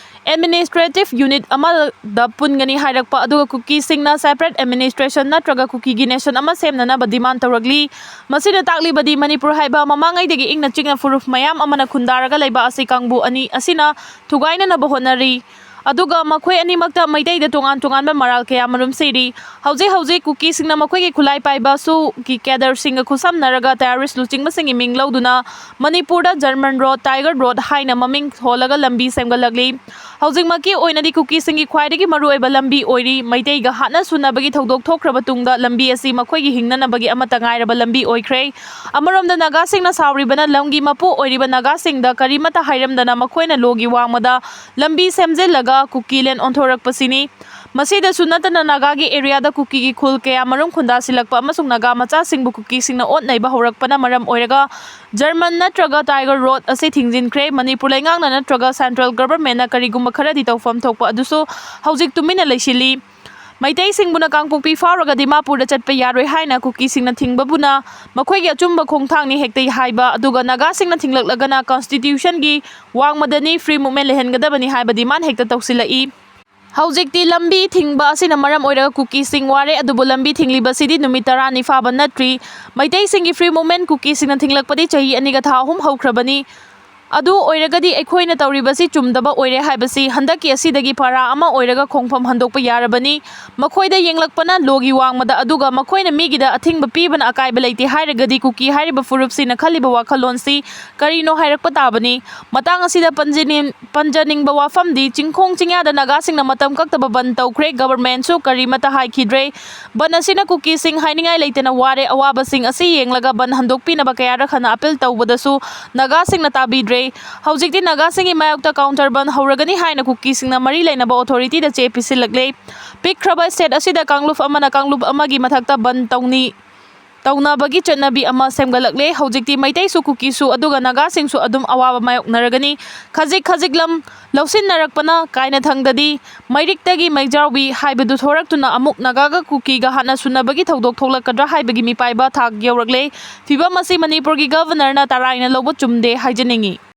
ꯑꯦꯗꯃꯤꯅꯤꯁꯇ꯭ꯔꯦꯇꯤꯚ ꯌꯨꯅꯤꯠ ꯑꯃꯗ ꯄꯨꯟꯒꯅꯤ ꯍꯥꯏꯔꯛꯄ, ꯑꯗꯨꯒ ꯀꯨꯀꯤꯁꯤꯡꯅ ꯁꯦꯄꯔꯦꯠ ꯑꯦꯗꯃꯤꯅꯤꯁꯇ꯭ꯔꯦꯁꯟ ꯅꯠꯇ꯭ꯔꯒ ꯀꯨꯀꯤꯒꯤ ꯅꯦꯁꯟ ꯑꯃ ꯁꯦꯝꯅꯅꯕ ꯗꯤꯃꯥꯟ ꯇꯧꯔꯛꯂꯤ꯫ ꯃꯁꯤꯅ ꯇꯥꯛꯂꯤꯕꯗꯤ ꯃꯅꯤꯄꯨꯔ ꯍꯥꯏꯕ ꯃꯃꯥꯡꯉꯩꯗꯒꯤ ꯏꯪꯅ ꯆꯤꯛꯅ ꯐꯨꯔꯨꯞ ꯃꯌꯥꯝ ꯑꯃꯅ ꯈꯨꯟꯗꯥꯔꯒ ꯂꯩꯕ ꯑꯁꯤ ꯀꯥꯡꯕꯨ ꯑꯅꯤ ꯑꯁꯤꯅ ꯊꯨꯒꯥꯏꯅꯅꯕ ꯍꯣꯠꯅꯔꯤ꯫ ꯑꯗꯨꯒ ꯃꯈꯣꯏ ꯑꯅꯤꯃꯛꯇ ꯃꯩꯇꯩꯗ ꯇꯣꯉꯥꯟ ꯇꯣꯉꯥꯟꯕ ꯃꯔꯥꯜ ꯀꯌꯥꯃꯔꯨꯝ ꯁꯤꯔꯤ꯫ ꯍꯧꯖꯤꯛ ꯍꯧꯖꯤꯛ ꯀꯨꯀꯤꯁꯤꯡꯅ ꯃꯈꯣꯏꯒꯤ ꯈꯨꯠꯂꯥꯏ ꯄꯥꯏꯕ ꯁꯨꯒꯤ ꯀꯦꯗꯔꯁꯤꯡꯒ ꯈꯨꯠꯁꯝꯅꯔꯒ ꯇꯦꯔꯣꯔꯤꯁ ꯂꯨꯆꯤꯡꯕꯁꯤꯡꯒꯤ ꯃꯤꯡ ꯂꯧꯗꯨꯅ ꯃꯅꯤꯄꯨꯔꯗ ꯖꯔꯃꯟ ꯔꯣꯗ, ꯇꯥꯏꯒꯔ ꯔꯣꯗ ꯍꯥꯏꯅ ꯃꯃꯤꯡ ꯊꯣꯜꯂꯒ ꯂꯝꯕꯤ ꯁꯦꯝꯒꯠꯂꯛꯂꯤ꯫ ꯍꯧꯖꯤꯛꯃꯛꯀꯤ ꯑꯣꯏꯅꯗꯤ ꯀꯨꯀꯤꯁꯤꯡꯒꯤ ꯈ꯭ꯋꯥꯏꯗꯒꯤ ꯃꯔꯨꯑꯣꯏꯕ ꯂꯝꯕꯤ ꯑꯣꯏꯔꯤ꯫ ꯃꯩꯇꯩꯒ ꯍꯥꯠꯅ ꯁꯨꯅꯕꯒꯤ ꯊꯧꯗꯣꯛ ꯊꯣꯛꯈ꯭ꯔꯕ ꯇꯨꯡꯗ ꯂꯝꯕꯤ ꯑꯁꯤ ꯃꯈꯣꯏꯒꯤ ꯍꯤꯡꯅꯅꯕꯒꯤ ꯑꯃꯠꯇ ꯉꯥꯏꯔꯕ ꯂꯝꯕꯤ ꯑꯣꯏꯈ꯭ꯔꯦ꯫ ꯑꯃꯔꯣꯝꯗ ꯅꯥꯒꯥꯁꯤꯡꯅ ꯁꯥꯎꯔꯤꯕꯅ ꯂꯝꯒꯤ ꯃꯄꯨ ꯑꯣꯏꯔꯤꯕ ꯅꯥꯒꯥꯁꯤꯡꯗ ꯀꯔꯤꯃꯠꯇ ꯍꯥꯏꯔꯝꯗꯅ ꯃꯈꯣꯏꯅ ꯂꯣꯒꯤ ꯋꯥꯡꯃꯗ ꯂꯝꯕꯤ ꯁꯦꯝꯖꯤꯜꯂꯒ ꯀꯨꯀꯤꯂꯦꯟ ꯑꯣꯟꯊꯣꯔꯛꯄꯁꯤꯅꯤ꯫ ꯃꯁꯤꯗꯁꯨ ꯅꯠꯇꯅ ꯅꯥꯒꯥꯒꯤ ꯑꯦꯔꯤꯌꯥꯗ ꯀꯨꯀꯤꯒꯤ ꯈꯨꯜ ꯀꯌꯥꯃꯔꯨꯝ ꯈꯨꯟꯗꯥꯁꯤꯜꯂꯛꯄ ꯑꯃꯁꯨꯡ ꯅꯥꯒꯥ ꯃꯆꯥꯁꯤꯡꯕꯨ ꯀꯨꯀꯤꯁꯤꯡꯅ ꯑꯣꯠ ꯅꯩꯕ ꯍꯧꯔꯛꯄꯅ ꯃꯔꯝ ꯑꯣꯏꯔꯒ ꯖꯔꯃꯟ ꯅꯠꯇ꯭ꯔꯒ ꯇꯥꯏꯒꯔ ꯔꯣꯗ ꯑꯁꯤ ꯊꯤꯡꯖꯤꯟꯈ꯭ꯔꯦ꯫ ꯃꯅꯤꯄꯨꯔ ꯂꯩꯉꯥꯛꯅ ꯅꯠꯇ꯭ꯔꯒ ꯁꯦꯟꯇ꯭ꯔꯦꯜ ꯒꯚꯔꯟꯃꯦꯟꯠꯅ ꯀꯔꯤꯒꯨꯝꯕ ꯈꯔꯗꯤ ꯇꯧꯐꯝ ꯊꯣꯛꯄ ꯑꯗꯨꯁꯨ ꯍꯧꯖꯤꯛ ꯇꯨꯃꯤꯟꯅ ꯂꯩꯁꯤꯜꯂꯤ꯫ ꯃꯩꯇꯩꯁꯤꯡꯕꯨꯅ ꯀꯥꯡꯄꯣꯛꯄꯤ ꯐꯥꯎꯔꯒ ꯗꯤꯃꯥꯄꯨꯔꯗ ꯆꯠꯄ ꯌꯥꯔꯣꯏ ꯍꯥꯏꯅ ꯀꯨꯀꯤꯁꯤꯡꯅ ꯊꯤꯡꯕꯕꯨꯅ ꯃꯈꯣꯏꯒꯤ ꯑꯆꯨꯝꯕ ꯈꯣꯡꯊꯥꯡꯅꯤ ꯍꯦꯛꯇ ꯍꯥꯏꯕ, ꯑꯗꯨꯒ ꯅꯥꯒꯥꯁꯤꯡꯅ ꯊꯤꯡꯂꯛꯂꯒꯅ ꯀꯟꯁꯇꯤꯇ꯭ꯌꯨꯁꯟꯒꯤ ꯋꯥꯡꯃꯗꯅꯤ ꯐ꯭ꯔꯤ ꯃꯨꯞꯃꯦꯟ ꯂꯩꯍꯟꯒꯗꯕꯅꯤ ꯍꯥꯏꯕ ꯗꯤꯃꯥꯟ ꯍꯦꯛꯇ ꯇꯧꯁꯤꯜꯂꯛꯏ꯫ ꯍꯧꯖꯤꯛꯇꯤ ꯂꯝꯕꯤ ꯊꯤꯡꯕ ꯑꯁꯤꯅ ꯃꯔꯝ ꯑꯣꯏꯔꯒ ꯀꯨꯀꯤꯁꯤꯡ ꯋꯥꯔꯦ, ꯑꯗꯨꯕꯨ ꯂꯝꯕꯤ ꯊꯤꯡꯂꯤꯕꯁꯤꯗꯤ ꯅꯨꯃꯤꯠ ꯇꯔꯥꯅꯤ ꯐꯥꯕ ꯅꯠꯇ꯭ꯔꯤ꯫ ꯃꯩꯇꯩꯁꯤꯡꯒꯤ ꯐ꯭ꯔꯤ ꯃꯨꯞꯃꯦꯟ ꯀꯨꯀꯤꯁꯤꯡꯅ ꯊꯤꯡꯂꯛꯄꯗꯤ ꯆꯍꯤ ꯑꯅꯤꯒ ꯊꯥ ꯑꯍꯨꯝ ꯍꯧꯈ꯭ꯔꯕꯅꯤ꯫ ꯑꯗꯨ ꯑꯣꯏꯔꯒꯗꯤ ꯑꯩꯈꯣꯏꯅ ꯇꯧꯔꯤꯕꯁꯤ ꯆꯨꯝꯗꯕ ꯑꯣꯏꯔꯦ ꯍꯥꯏꯕꯁꯤ ꯍꯟꯗꯛꯀꯤ ꯑꯁꯤꯗꯒꯤ ꯄꯥꯔꯥ ꯑꯃ ꯑꯣꯏꯔꯒ ꯈꯣꯡꯐꯝ ꯍꯟꯗꯣꯛꯄ ꯌꯥꯔꯕꯅꯤ꯫ ꯃꯈꯣꯏꯗ ꯌꯦꯡꯂꯛꯄꯅ ꯂꯣꯒꯤ ꯋꯥꯡꯃꯗ, ꯑꯗꯨꯒ ꯃꯈꯣꯏꯅ ꯃꯤꯒꯤꯗ ꯑꯊꯤꯡꯕ ꯄꯤꯕꯅ ꯑꯀꯥꯏꯕ ꯂꯩꯇꯦ ꯍꯥꯏꯔꯒꯗꯤ ꯀꯨꯀꯤ ꯍꯥꯏꯔꯤꯕ ꯐꯨꯔꯨꯞꯁꯤꯅ ꯈꯜꯂꯤꯕ ꯋꯥꯈꯜꯂꯣꯟꯁꯤ ꯀꯔꯤꯅꯣ ꯍꯥꯏꯔꯛꯄ ꯇꯥꯕꯅꯤ꯫ ꯃꯇꯥꯡ ꯑꯁꯤꯗ ꯄꯟꯖꯅꯤꯡ-, ꯄꯟꯖꯅꯤꯡꯕ ꯋꯥꯐꯝꯗꯤ ꯆꯤꯡꯈꯣꯡ ꯆꯤꯡꯌꯥꯗ ꯅꯥꯒꯥꯁꯤꯡꯅ ꯃꯇꯝ ꯀꯛꯇꯕ ꯕꯟ ꯇꯧꯈ꯭ꯔꯦ, ꯒꯕꯔꯃꯦꯟꯁꯨ ꯀꯔꯤꯃꯠꯇ ꯍꯥꯏꯈꯤꯗ꯭ꯔꯦ꯫ ꯕꯟ ꯑꯁꯤꯅ ꯀꯨꯀꯤꯁꯤꯡ ꯍꯥꯏꯅꯤꯡꯉꯥꯏ ꯂꯩꯇꯅ ꯋꯥꯔꯦ꯫ ꯑꯋꯥꯕꯁꯤꯡ ꯑꯁꯤ ꯌꯦꯡꯂꯒ ꯕꯟ ꯍꯟꯗꯣꯛꯄꯤꯅꯕ ꯀꯌꯥꯔꯛ ꯍꯟꯅ ꯑꯄꯤꯜ ꯇꯧꯕꯗꯁꯨ ꯅꯥꯒꯥꯁꯤꯡꯅ ꯇꯥꯕꯤꯗ꯭ꯔꯦ꯫ ꯍꯧꯖꯤꯛꯇꯤ ꯅꯥꯒꯥꯁꯤꯡꯒꯤ ꯃꯥꯌꯣꯛꯇ ꯀꯥꯎꯟꯇꯔ ꯕꯟ ꯍꯧꯔꯒꯅꯤ ꯍꯥꯏꯅ ꯀꯨꯀꯤꯁꯤꯡꯅ ꯃꯔꯤ ꯂꯩꯅꯕ ꯑꯣꯊꯣꯔꯤꯇꯤꯗ ꯆꯦ ꯄꯤꯁꯤꯜꯂꯛꯂꯦ꯫ ꯄꯤꯛꯈ꯭ꯔꯕ ꯁ꯭ꯇꯦꯠ ꯑꯁꯤꯗ ꯀꯥꯡꯂꯨꯞ ꯑꯃꯅ ꯀꯥꯡꯂꯨꯞ ꯑꯃꯒꯤ ꯃꯊꯛꯇ ꯕꯟ ꯇꯧꯅꯤ, ꯇꯧꯅꯕꯒꯤ ꯆꯠꯅꯕꯤ ꯑꯃ ꯁꯦꯝꯒꯠꯂꯛꯂꯦ꯫ ꯍꯧꯖꯤꯛꯇꯤ ꯃꯩꯇꯩꯁꯨ ꯀꯨꯀꯤꯁꯨ ꯑꯗꯨꯒ ꯅꯥꯒꯥꯁꯤꯡꯁꯨ ꯑꯗꯨꯝ ꯑꯋꯥꯕ ꯃꯥꯌꯣꯛꯅꯔꯒꯅꯤ꯫ ꯈꯖꯤꯛ ꯈꯖꯤꯛ ꯂꯝ ꯂꯧꯁꯤꯟꯅꯔꯛꯄꯅ ꯀꯥꯏꯅꯊꯪꯗꯗꯤ ꯃꯩꯔꯤꯛꯇꯒꯤ ꯃꯩꯖꯥꯎꯕꯤ ꯍꯥꯏꯕꯗꯨ ꯊꯣꯔꯛꯇꯨꯅ ꯑꯃꯨꯛ ꯅꯥꯒꯥꯒ ꯀꯨꯀꯤꯒ ꯍꯥꯟꯅ ꯁꯨꯅꯕꯒꯤ ꯊꯧꯗꯣꯛ ꯊꯣꯛꯂꯛꯀꯗ꯭ꯔꯥ ꯍꯥꯏꯕꯒꯤ ꯃꯤꯄꯥꯏꯕ ꯊꯥꯛ ꯌꯧꯔꯛꯂꯦ꯫ ꯐꯤꯚꯝ ꯑꯁꯤ ꯃꯅꯤꯄꯨꯔꯒꯤ ꯒꯚꯔꯅꯔꯅ ꯇꯔꯥꯏꯅ ꯂꯧꯕ ꯆꯨꯝꯗꯦ ꯍꯥꯏꯖꯅꯤꯡꯏ꯫